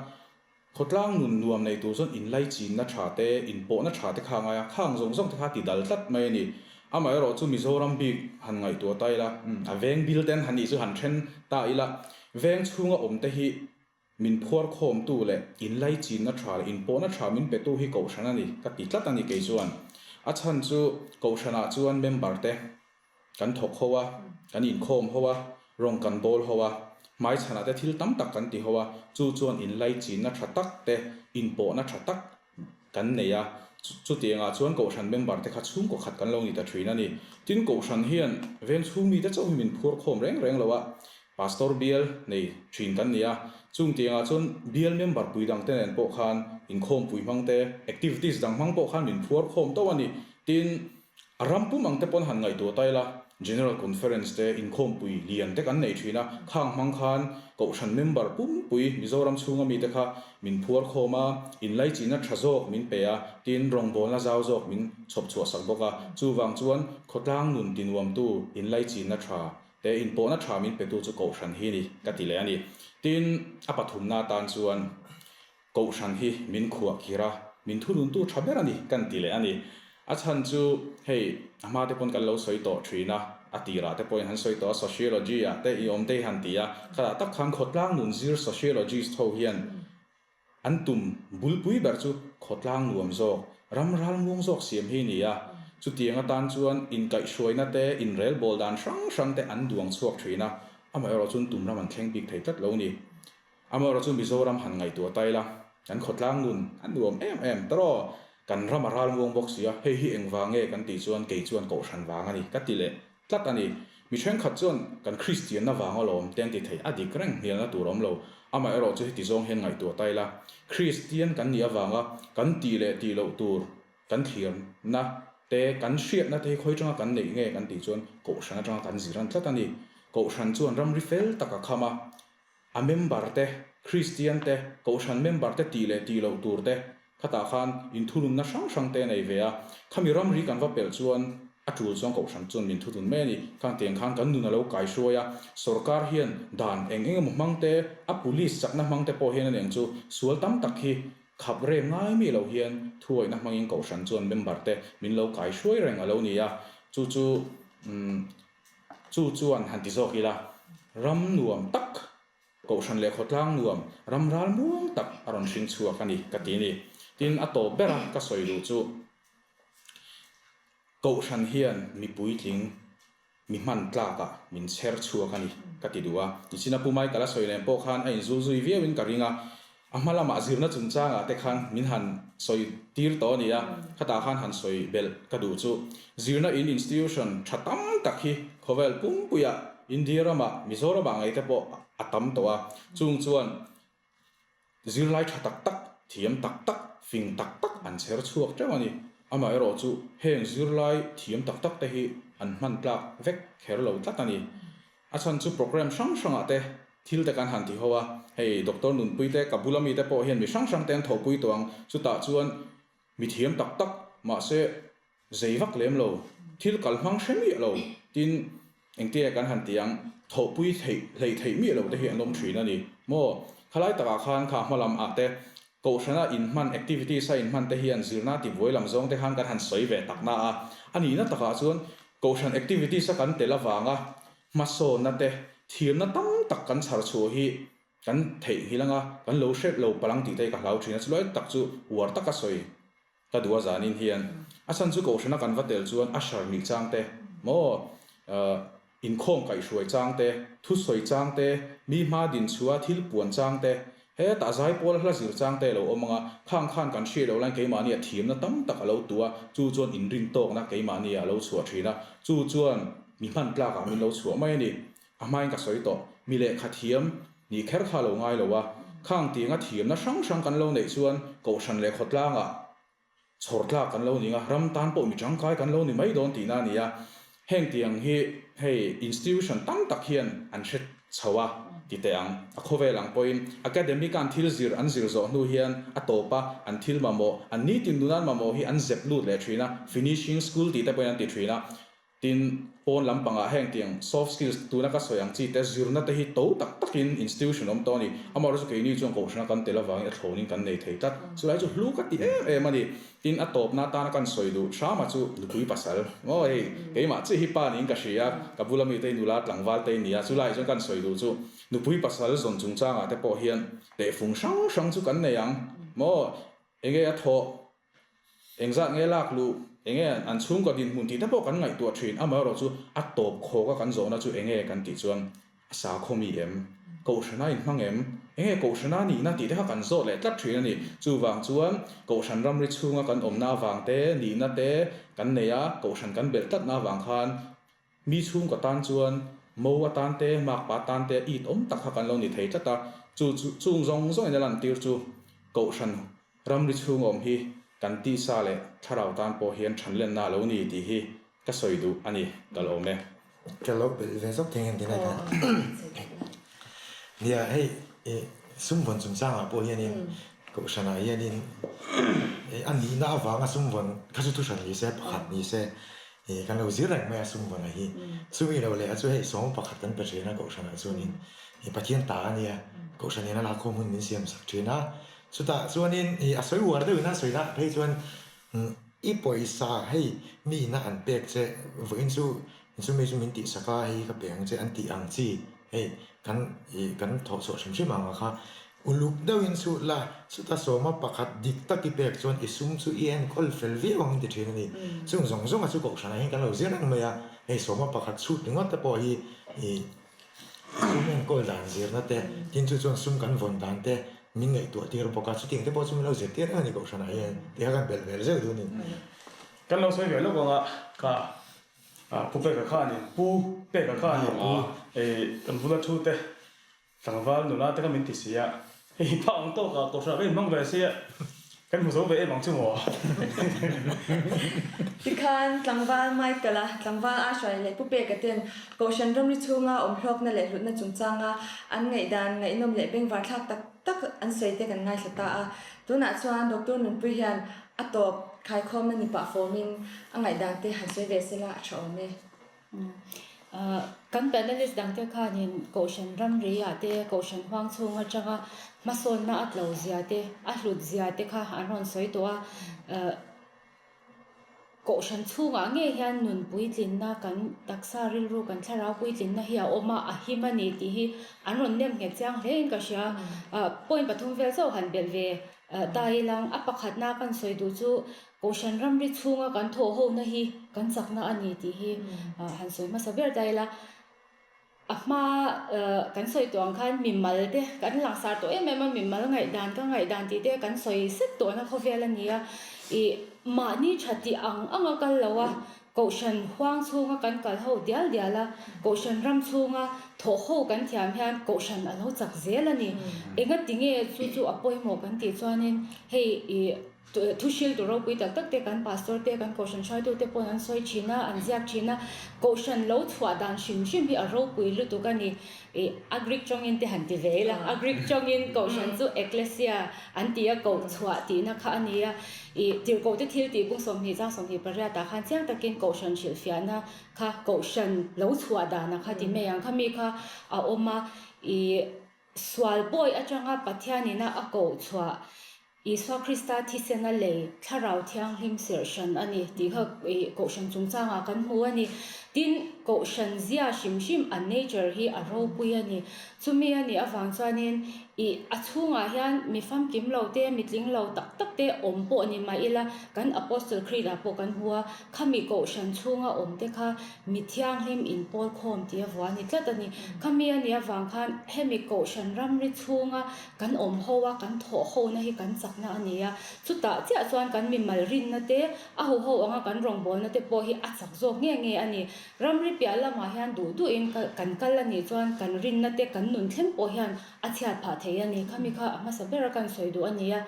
D: Khawtlang nun nuam nei tur chuan inlaichinna tha te, inpawhna tha te kha a ngai a, khang zawng zawng te kha a ti dal tlat mai a ni. Amaherawh chu Mizoram bik han ngaihtuah ta ila, a veng bil ten han nih chu han then ta ila, veng chhunga awm te hi Min phuar khawmtu leh inlaichinna tha leh inpawhna tha min petu hi Kohhran a ni, ka ti tlat a ni kei chuan. A chhan chu Kohhranah chuan member te kan thawk ho a, kan inkhawm ho a, rawng kan bawl ho a, hmaichhanah te thil tam tak kan ti ho a, chu chuan inlaichinna tha tak te, inpawhna tha tak kan nei a, chutiangah chuan Kohhran member te kha chhungkaw khat kan lo ni ta thin a ni. Tin, Kohhran hian veng chhung mite chauh hi min phuar khawm reng reng lo a, Pastor bial nei thin kan ni a, chung tiangah chuan bial member pui dang te nen pawh khan inkhawmpui hmang te, activities dang hmang pawh khan min phuar khawm tauh a ni. Tin, A ram pum ang te pawn han ngaihtuah ta ila, General Conference te inkhawmpui lian te kan nei thin a, khang hmang khan Kohhran member pumpui Mizoram chhunga mite kha min phuar khawm a, inlaichinna tha zawk min pe a, tin rawngbawlna zau zawk min chhawp chhuah sak bawk a. Chuvang chuan khawtlang nun tinuamtu inlaichinna tha te inpawhna tha min petu chu Kohhran hi ni ka ti leh a ni. Tin, a pathumna atan chuan Kohhran hi min khuah khir a, min thununtu tha ber a ni kan ti leh a ni. A chhan chu hei a hma te pawn kan lo sawi tawh thin a, a tirah te pawhin han sawi tawh a, sociology ah te i awm te hi han ti a, khatah tak khan khawtlang nun zir sociologist ho hian an tum bulpui ber chu khawtlang nuam zawk, ram ralmuang zawk siam hi a ni a. Chutiang atan chuan inkaihhruaina te, inrelbawl dan hrang hrang te an duang chhuak thin a, amaherawh chuan tum ram an thleng bik thei tlat lo a ni. Amaherawh chu Mizoram han ngaihtuah ta ila, kan khawtlang nun a nuam em em tawh, kan ram a ral muang bawk si a, hei hi engvang nge kan tih chuan kei chuan kohhran vang a ni ka ti leh tlat a ni. Mi thenkhat chuan kan Kristianna vang alawm te an ti thei, a dik reng hnialna tur a awm lo. Amaherawh chu heti zawng hian ngaihtuah ta ila, Kristian kan nih avanga kan tih leh tih loh tur kan thlirna te, kan hriatna te hi khawi atanga kan neih nge kan tih chuan kohhran atanga kan zir an tlat a ni. Kohhran chuan ramri fel tak a kham a, A member te, Kristian te, Kohhran member te tih leh tih loh tur te khatah khan inthununna hrang hrang te a nei ve a. Khami ramri kan va pelh chuan a tul chuan Kohhran chuan min thunun mai a ni. Khang tiang khan kan nun a lo kaihruai a, sorkar hian dan eng eng emaw hmang te, a police chakna hmang te pawh hian a neng chu sual tam tak hi khap rem ngai mi lo hian thuawihna hmangin Kohhran chuan member te min lo kaihruai reng a lo ni a. Chu chu umm Chu chuan han ti zawk ila, ram nuam tak, Kohhran leh khawtlang nuam, ram ral muang tak a rawn hring chhuak a ni ka ti a ni. Tin, a tawp bera ka sawi duh chu, Kohhran hian mi puitling, mi hman tlakah min chher chhuak a ni ka ti duh a. Tichhin a Pu Michael a sawi nen pawh khan a inzul zui viauin ka ring a, A hma lamah zirna chungchangah te khan min han sawi tir tawh a ni a, khatah khan han sawi belh ka duh chu. Zirna in institution tha tam tak hi khawvel pumpuiah India ramah Mizoramah ngei te pawh a tam tawh a, chung chuan zirlai tha tak tak, thiam tak tak, fing tak tak an chher chhuak teuh a ni. Amaherawh chu heng zirlai thiam tak tak te hi an hman tlak vek kher lo tlat a ni. A chhan chu program hrang hrangah te thil te kan han ti ho a, hei Doctor Nunpui te, ka bula mite pawh hian mi hrang hrang te an thawhpui tawh ang, chutah chuan mi thiam tak tak mahse zei vak lem lo, thil kal hmang hre miah lo, tin Engtia kan han ti ang, thawhpui theih hlei theih miah lo te hi an awm thin a ni maw? Khalai takah khan kha hma lam ah te Kohhrana inhman activities a inhman te hian zirna ti buai lam zawng te khan kan han sawi ve tak na a, a nihna takah chuan Kohhran activities a kan tel avanga hmasawnna te thiamna tam tak kan chhar chhuah hi kan theihnghilh anga kan lo hrep lo palang tih te hi ka hlau thin a, chulai tak chu uar taka sawi Ka duh a zanin hian a chhan chu Kohhrana kan va tel chuan usher nih chang te maw inkhawm kaihhruai chang te, thusawi chang te, mi hma din chhuah thil puan chang te, hetah zaipawl hla zir chang te a lo awm ang a, khang khan kan hriat loh laiin keimahni a thiamna tam tak a lo tu a, chu chuan inrin tawkna keimahni ah a lo chhuah thin a, chu chuan mi hman tlakah min lo chhuah mai a ni. A hmain ka sawi tawh, mi lehkha thiam nih kher kha a lo ngai lo a, khang tianga thiamna hrang hrang kan lo neih chuan Kohhran leh khawtlangah chhawr tlak kan lo ning a, ram tan pawh mi tangkai kan lo ni mai dawn tihna a ni a. Heng tiang hi hei institution tam tak hian an hre chho a ti teh ang. A khawvel ang pawhin academic a an thil zir an zir zawh hnu hian a tawp a, an thil mamawh, an nitin nunan mamawh hi an zep lut leh thin a, finishing school tih te pawhin an ti thin a. Tin, pawn lampangah heng tiang soft skills tuna ka sawi ang chi te zirna te hi to tak takin institution awm tawh a ni. Amaherawhchu keini chuan kohhrana kan tel avangin a thlawnin kan nei thei tlat. Chulai chu hlu ka ti em em a ni. Tin, a tawpna atana kan sawi duh hrama chu nupui pasal. Aw hei, keimah chiah hi pa niin ka hria, ka bula mite hi nula tlangval te nia. Chulai chuan kan sawi duh chu nupui pasal zawn chungchangah te pawh hian tehfung hrang hrang chu kan nei ang maw? Enge a thawh? Engzat nge lak luh? Enge an chhungkaw dinhmun tih te pawh kan ngaihtuah thin. Amaherawh chu a tawp khawk a kan zawhna chu enge kan tih chuan a sakhaw mi em? Kohhrana inhmang em? Enge kohhrana nihna tih te kha kan zawt leh tlat thin a ni. Chuvang chuan kohhran ramri chhunga kan awmna avang te, nihna te kan nei a, kohhran kan belh tlatna avang khan Mi chhungkaw tan chuan mo atan te, makpa atan te it awm tak kha kan lo ni thei tlat a, chu chu chung zawng zawngin a lantir chu Kohhran ramri chhung awm hi kan tisa leh thlarau tan pawh hian thanlenna a lo ni tih hi ka sawi duh a ni, ka lo awm e.
C: Ka lo belh ve zawk thei ang tilai khan. Nia hei i sumvawn chungchangah pawh hianin Kohhranah hianin a nihna avanga sumvawn kha chu thuhran ni se, pakhat ni se Ih, kan lo zir reng mai a Sumvana hi. Chumi lo leh a chu hei sawm pakhat kan pe thin a Kohhranah chuanin ih Pathian ta a nia, Kohhran in a lakkhawm hun min siam sak thin a. Chutah chuanin ih a sawi uar deuhin a sawi lah phei chuan i pawisa hei mi ina an pek che vawiin chu chumi chu min tihsak a hei ka pe ang che an tih ang chi hei kan ih kan thawh chhuah hrim hrim ang a kha Uluk deuhin chhut la, chuta sawma pakhat dik tak i pek chuan i sum chu i enkawl fel viau ang ti thin a ni. Chung zawng zawnga chu Kohhranah hian kan lo zir reng mai a, hei sawma pakhat chhut ringawt te pawh hi i sum enkawl dan zirna te, tin chu chuan sum kan vawn dan te min ngaihtuah tir bawk a, chutiang te pawh chu min lo zirtir reng a ni Kohhranah hian tih kha kan belh vel zeuh duh a ni.
E: Kan lo sawi ve lawk ang a, ka Pu Peka kha a ni, Pu Peka kha a ni, kan bula thu te Tlangval nula te kha min ti si a, hei pa ang tawk ah kawhhran ka inhmang ve sia, kan hmu zo ve em ang chu maw?
A: Tikhan tlangval Michael-a, tlangval Asha-i leh Pu Peka ten Kohhran ramri chhunga awm hlawkna leh hlutna chungchanga an ngaihdan ngaihnawm leh bengvarthlak tak tak an sawi te kan ngaithla ta a. Tunah chuan Doctor Nunpui hian a tawp khaikhawmna ni pah fawmin a ngaihdan te han sawi ve sela a tha awm e.
B: Kan panelist dangte khanin Kohhran ramri-ah te, Kohhran huang chhung atanga hmasawnna a tlo zia te, a hlut zia te kha an rawn sawi tawh a. Kohhran chhungah ngei hian nun puitlinna kan taksa rilru kan thlarau puitlinna hi a awm a, a him a ni tih hi an rawn nem nghet chiang hlein ka hria. Point pathum vel chauh han belh ve ta ilang a pakhatna kan sawi duh chu Kohhran ramri chhunga kan thawh hona hi kan chakna a ni tih hi han sawi hmasa ber ta ila. A hma kan sawi tawh ang khan mimal te kan langsar tawh em em a, mimal ngaihdan ka ngaihdan tih te kan sawi sek tawhna khawvel a ni a. Ih mahni tha tih ang anga kal lo a, Kohhran huang chhunga kan kal ho dial dial a, Kohhran ram chhunga thawh ho kan thiam hian Kohhran a lo chak zel a ni. Enga tinge chu chu a pawimawh kan tih chuanin hei ih. Thu hriltu ropui tak tak te kan pastor te, kan kohhran hruaitu te pawhin an sawi thin a, an ziak thin a. Kohhran lo chhuah dan hrim hrim hi a ropui lutuk a ni. Ih, a Greek tawngin te han ti ve ila, a Greek tawngin kohhran chu ekklesia an ti a, koh chhuah tihna kha a ni a. Ih, tirhkoh te thil tih bung 20 chang 28 ah khan chiang takin kohhran hrilhfiahna kha kohhran lo chhuah dana kha ti mai ang kha mi kha a awm a. Ih, sual bawi atanga Pathianina a koh chhuah Isua Krista thisena lei Thlarau Thianghlim serh hran a ni tih kha Kohhran chungchangah kan hmu a ni. Tin, Kohhran zia hrim hrim a nature hi a ropui a ni. Chumi a nih avang chuanin ih a chhungah hian mi famkim lo te, mi tling lo tak tak te awm pawh ni mah ila kan Apostle Creed ah pawh kan hmu a, khami Kohhran chhunga awm te kha mi thianghlim inpawl khawm tih a vuah a ni tlat a ni. Khami a nih avang khan hemi Kohhran ramri chhunga Kan awm ho a, kan thawh hona hi kan chakna a ni a. Chutah chiah chuan kan mimal rinna te, a huho anga kan rawngbawlna te pawh hi a chak zawk nge nge a ni. Ramri piah lamah hian duh duhin kan kal a nih chuan kan rinna te, kan nun thleng pawh hian a chhiat phah thei a ni. Khami kha a hmasa bera kan sawi duh a ni a.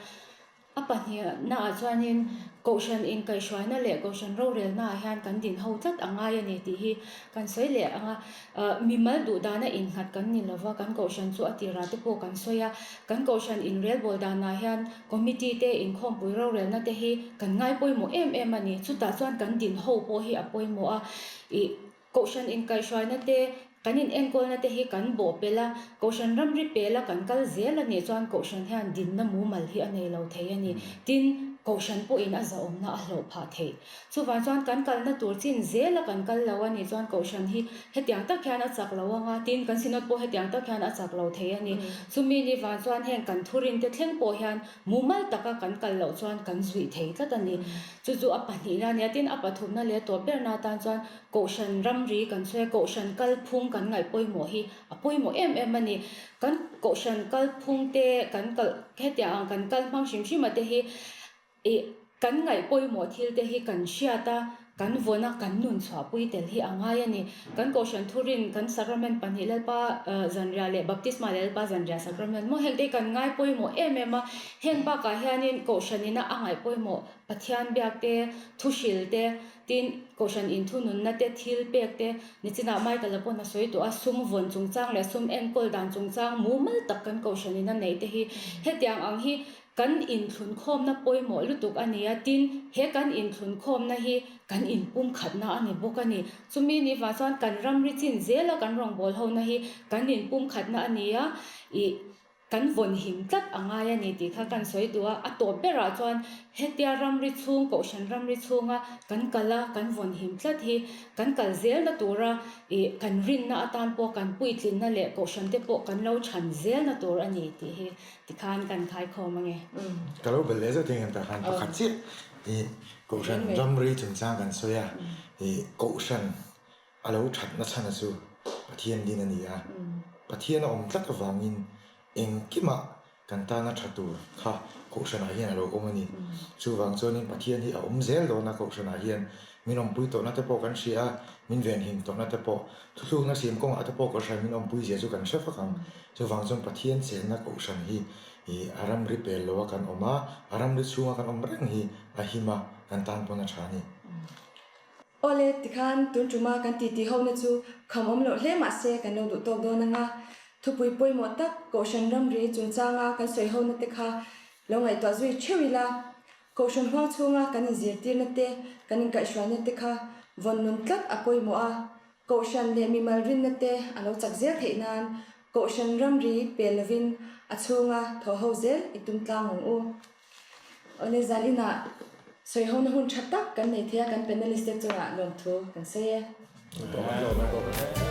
B: A pahnihnaah chuanin Kohhran inkaihhruaina leh Kohhran rorelnaah hian kan din ho tlat a ngai a ni tih hi kan sawi leh ang a. Mimal duhdana innghat kan ni lova, kan Kohhran chu a tirah te pawh kan sawi a. Kan Kohhran inrelbawl danah hian Committee te inkhawmpui rorelna te hi kan ngai pawimawh em em a ni. Chutah chuan kan din ho pawh hi a pawimawh a. Ih. Kohhran inkaihhruaina te, kan inenkawlna te hi kan bawh pel a, Kohhran ramri pela kan kal zel a nih chuan Kohhran hian dinna mumal hi a nei lo thei a ni. Tin, Kohhran pawhin a zahawmna a hlawh phah theih. Chuvang chuan kan kalna tur chin zela kan kal lo a nih chuan Kohhran hi hetiang tak hian a chak lo ang a, tin kan Synod pawh hetiang tak hian a chak lo thei a ni. Chumi ni vang chuan heng kan thurinte thleng pawh hian mumal taka kan kal loh chuan kan zuih thei tlat a ni. Chu chu a pahnihna a ni a, tin a pathumna leh a tawp berna atan chuan Kohhran ramri kan sawi a, Kohhran kalphung kan ngaih pawimawh hi a pawimawh em em a ni. Kan Kohhran kalphung te kan kal hetiang ang kan kal hmang hrim hrim a te hi ih kan ngaih pawimawh thil te hi kan hriat a, kan vawn a, kan nun chhuahpui tel hi a ngai a ni. Kan Kohhran thurin kan Sacrament pahnih Lalpa Zanriah leh Baptisma leh Lalpa Zanriah Sacrament maw heng te hi kan ngai pawimawh em em a. Heng bakah hianin Kohhran ina a ngaih pawimawh Pathian biak te, thuhril te, Tin, Kohhran inthununna te, thil pek te, nichinah Michael-a pawn a sawi tawh a, sum vawn chungchang leh sum enkawl dan chungchang mumal tak kan Kohhranin a neih te hi hetiang ang hi kan inthlunkhawmna pawimawh lutuk a ni a, tin, he kan inthlunkhawmna hi kan inpumkhatna a ni bawk a ni. Chumi ni vang chuan kan ramri chin zela kan rawngbawlhona hi kan inpumkhatna a ni a, ih. Kan vawn him tlat a ngai a ni tih kha kan sawi duh a, a tawp berah chuan hetia ramri chhung, Kohhran ramri chhunga kan kal a, kan vawn him tlat hi kan kal zelna tura ih kan rinna atan pawh kan puitlinna leh Kohhran te pawh kan lo chhan zelna tur a ni tih hi tikhan kan khaikhawm ange.
C: Ka lo belh leh zet hian tah khan pakhat chiah ih Kohhran ramri chungchang kan sawi a, ih Kohhran A lo thatna chhana chu Pathian din a ni a, Pathian a awm tlat avangin engkimah kan tana tha tur kha Kohhranah hian a lo awm a ni. Chuvang chuanin Pathian hi a awm zel dawn a, Kohhranah hian min awmpui tawhna te pawh kan hria a, min venhim tawhna te pawh, thuthlukna siam kawngah te pawh Kohhran min awmpui zia chu kan hre vak ang. Chuvang chuan Pathian chenna Kohhran hi a ramri pel loa kan awm a, a ramri chhunga kan awm reng hi a him a, kan tan pawn a tha a ni.
A: Awle, tikhan tun tuma kan titi hona chu kham awm loh hle mah se kan lo duh tawk dawn anga thupui pawimawh tak Kohhran ramri chungchanga kan sawi hona te kha lo ngaihtuah zui theuh ila. Kohhran huang chhunga kan inzirtirna te, kan inkaihhruaina te kha vawn nun tlat a pawimawh a, Kohhran leh mimal rinna te a lo chak zel theih nan Kohhran ramri pel lovin a chhunga thawh ho zel i tum tlang ang u. Awle zan inah sawihona hun tha tak kan nei thei a, kan panelist te chungah lawmthu kan sawi e.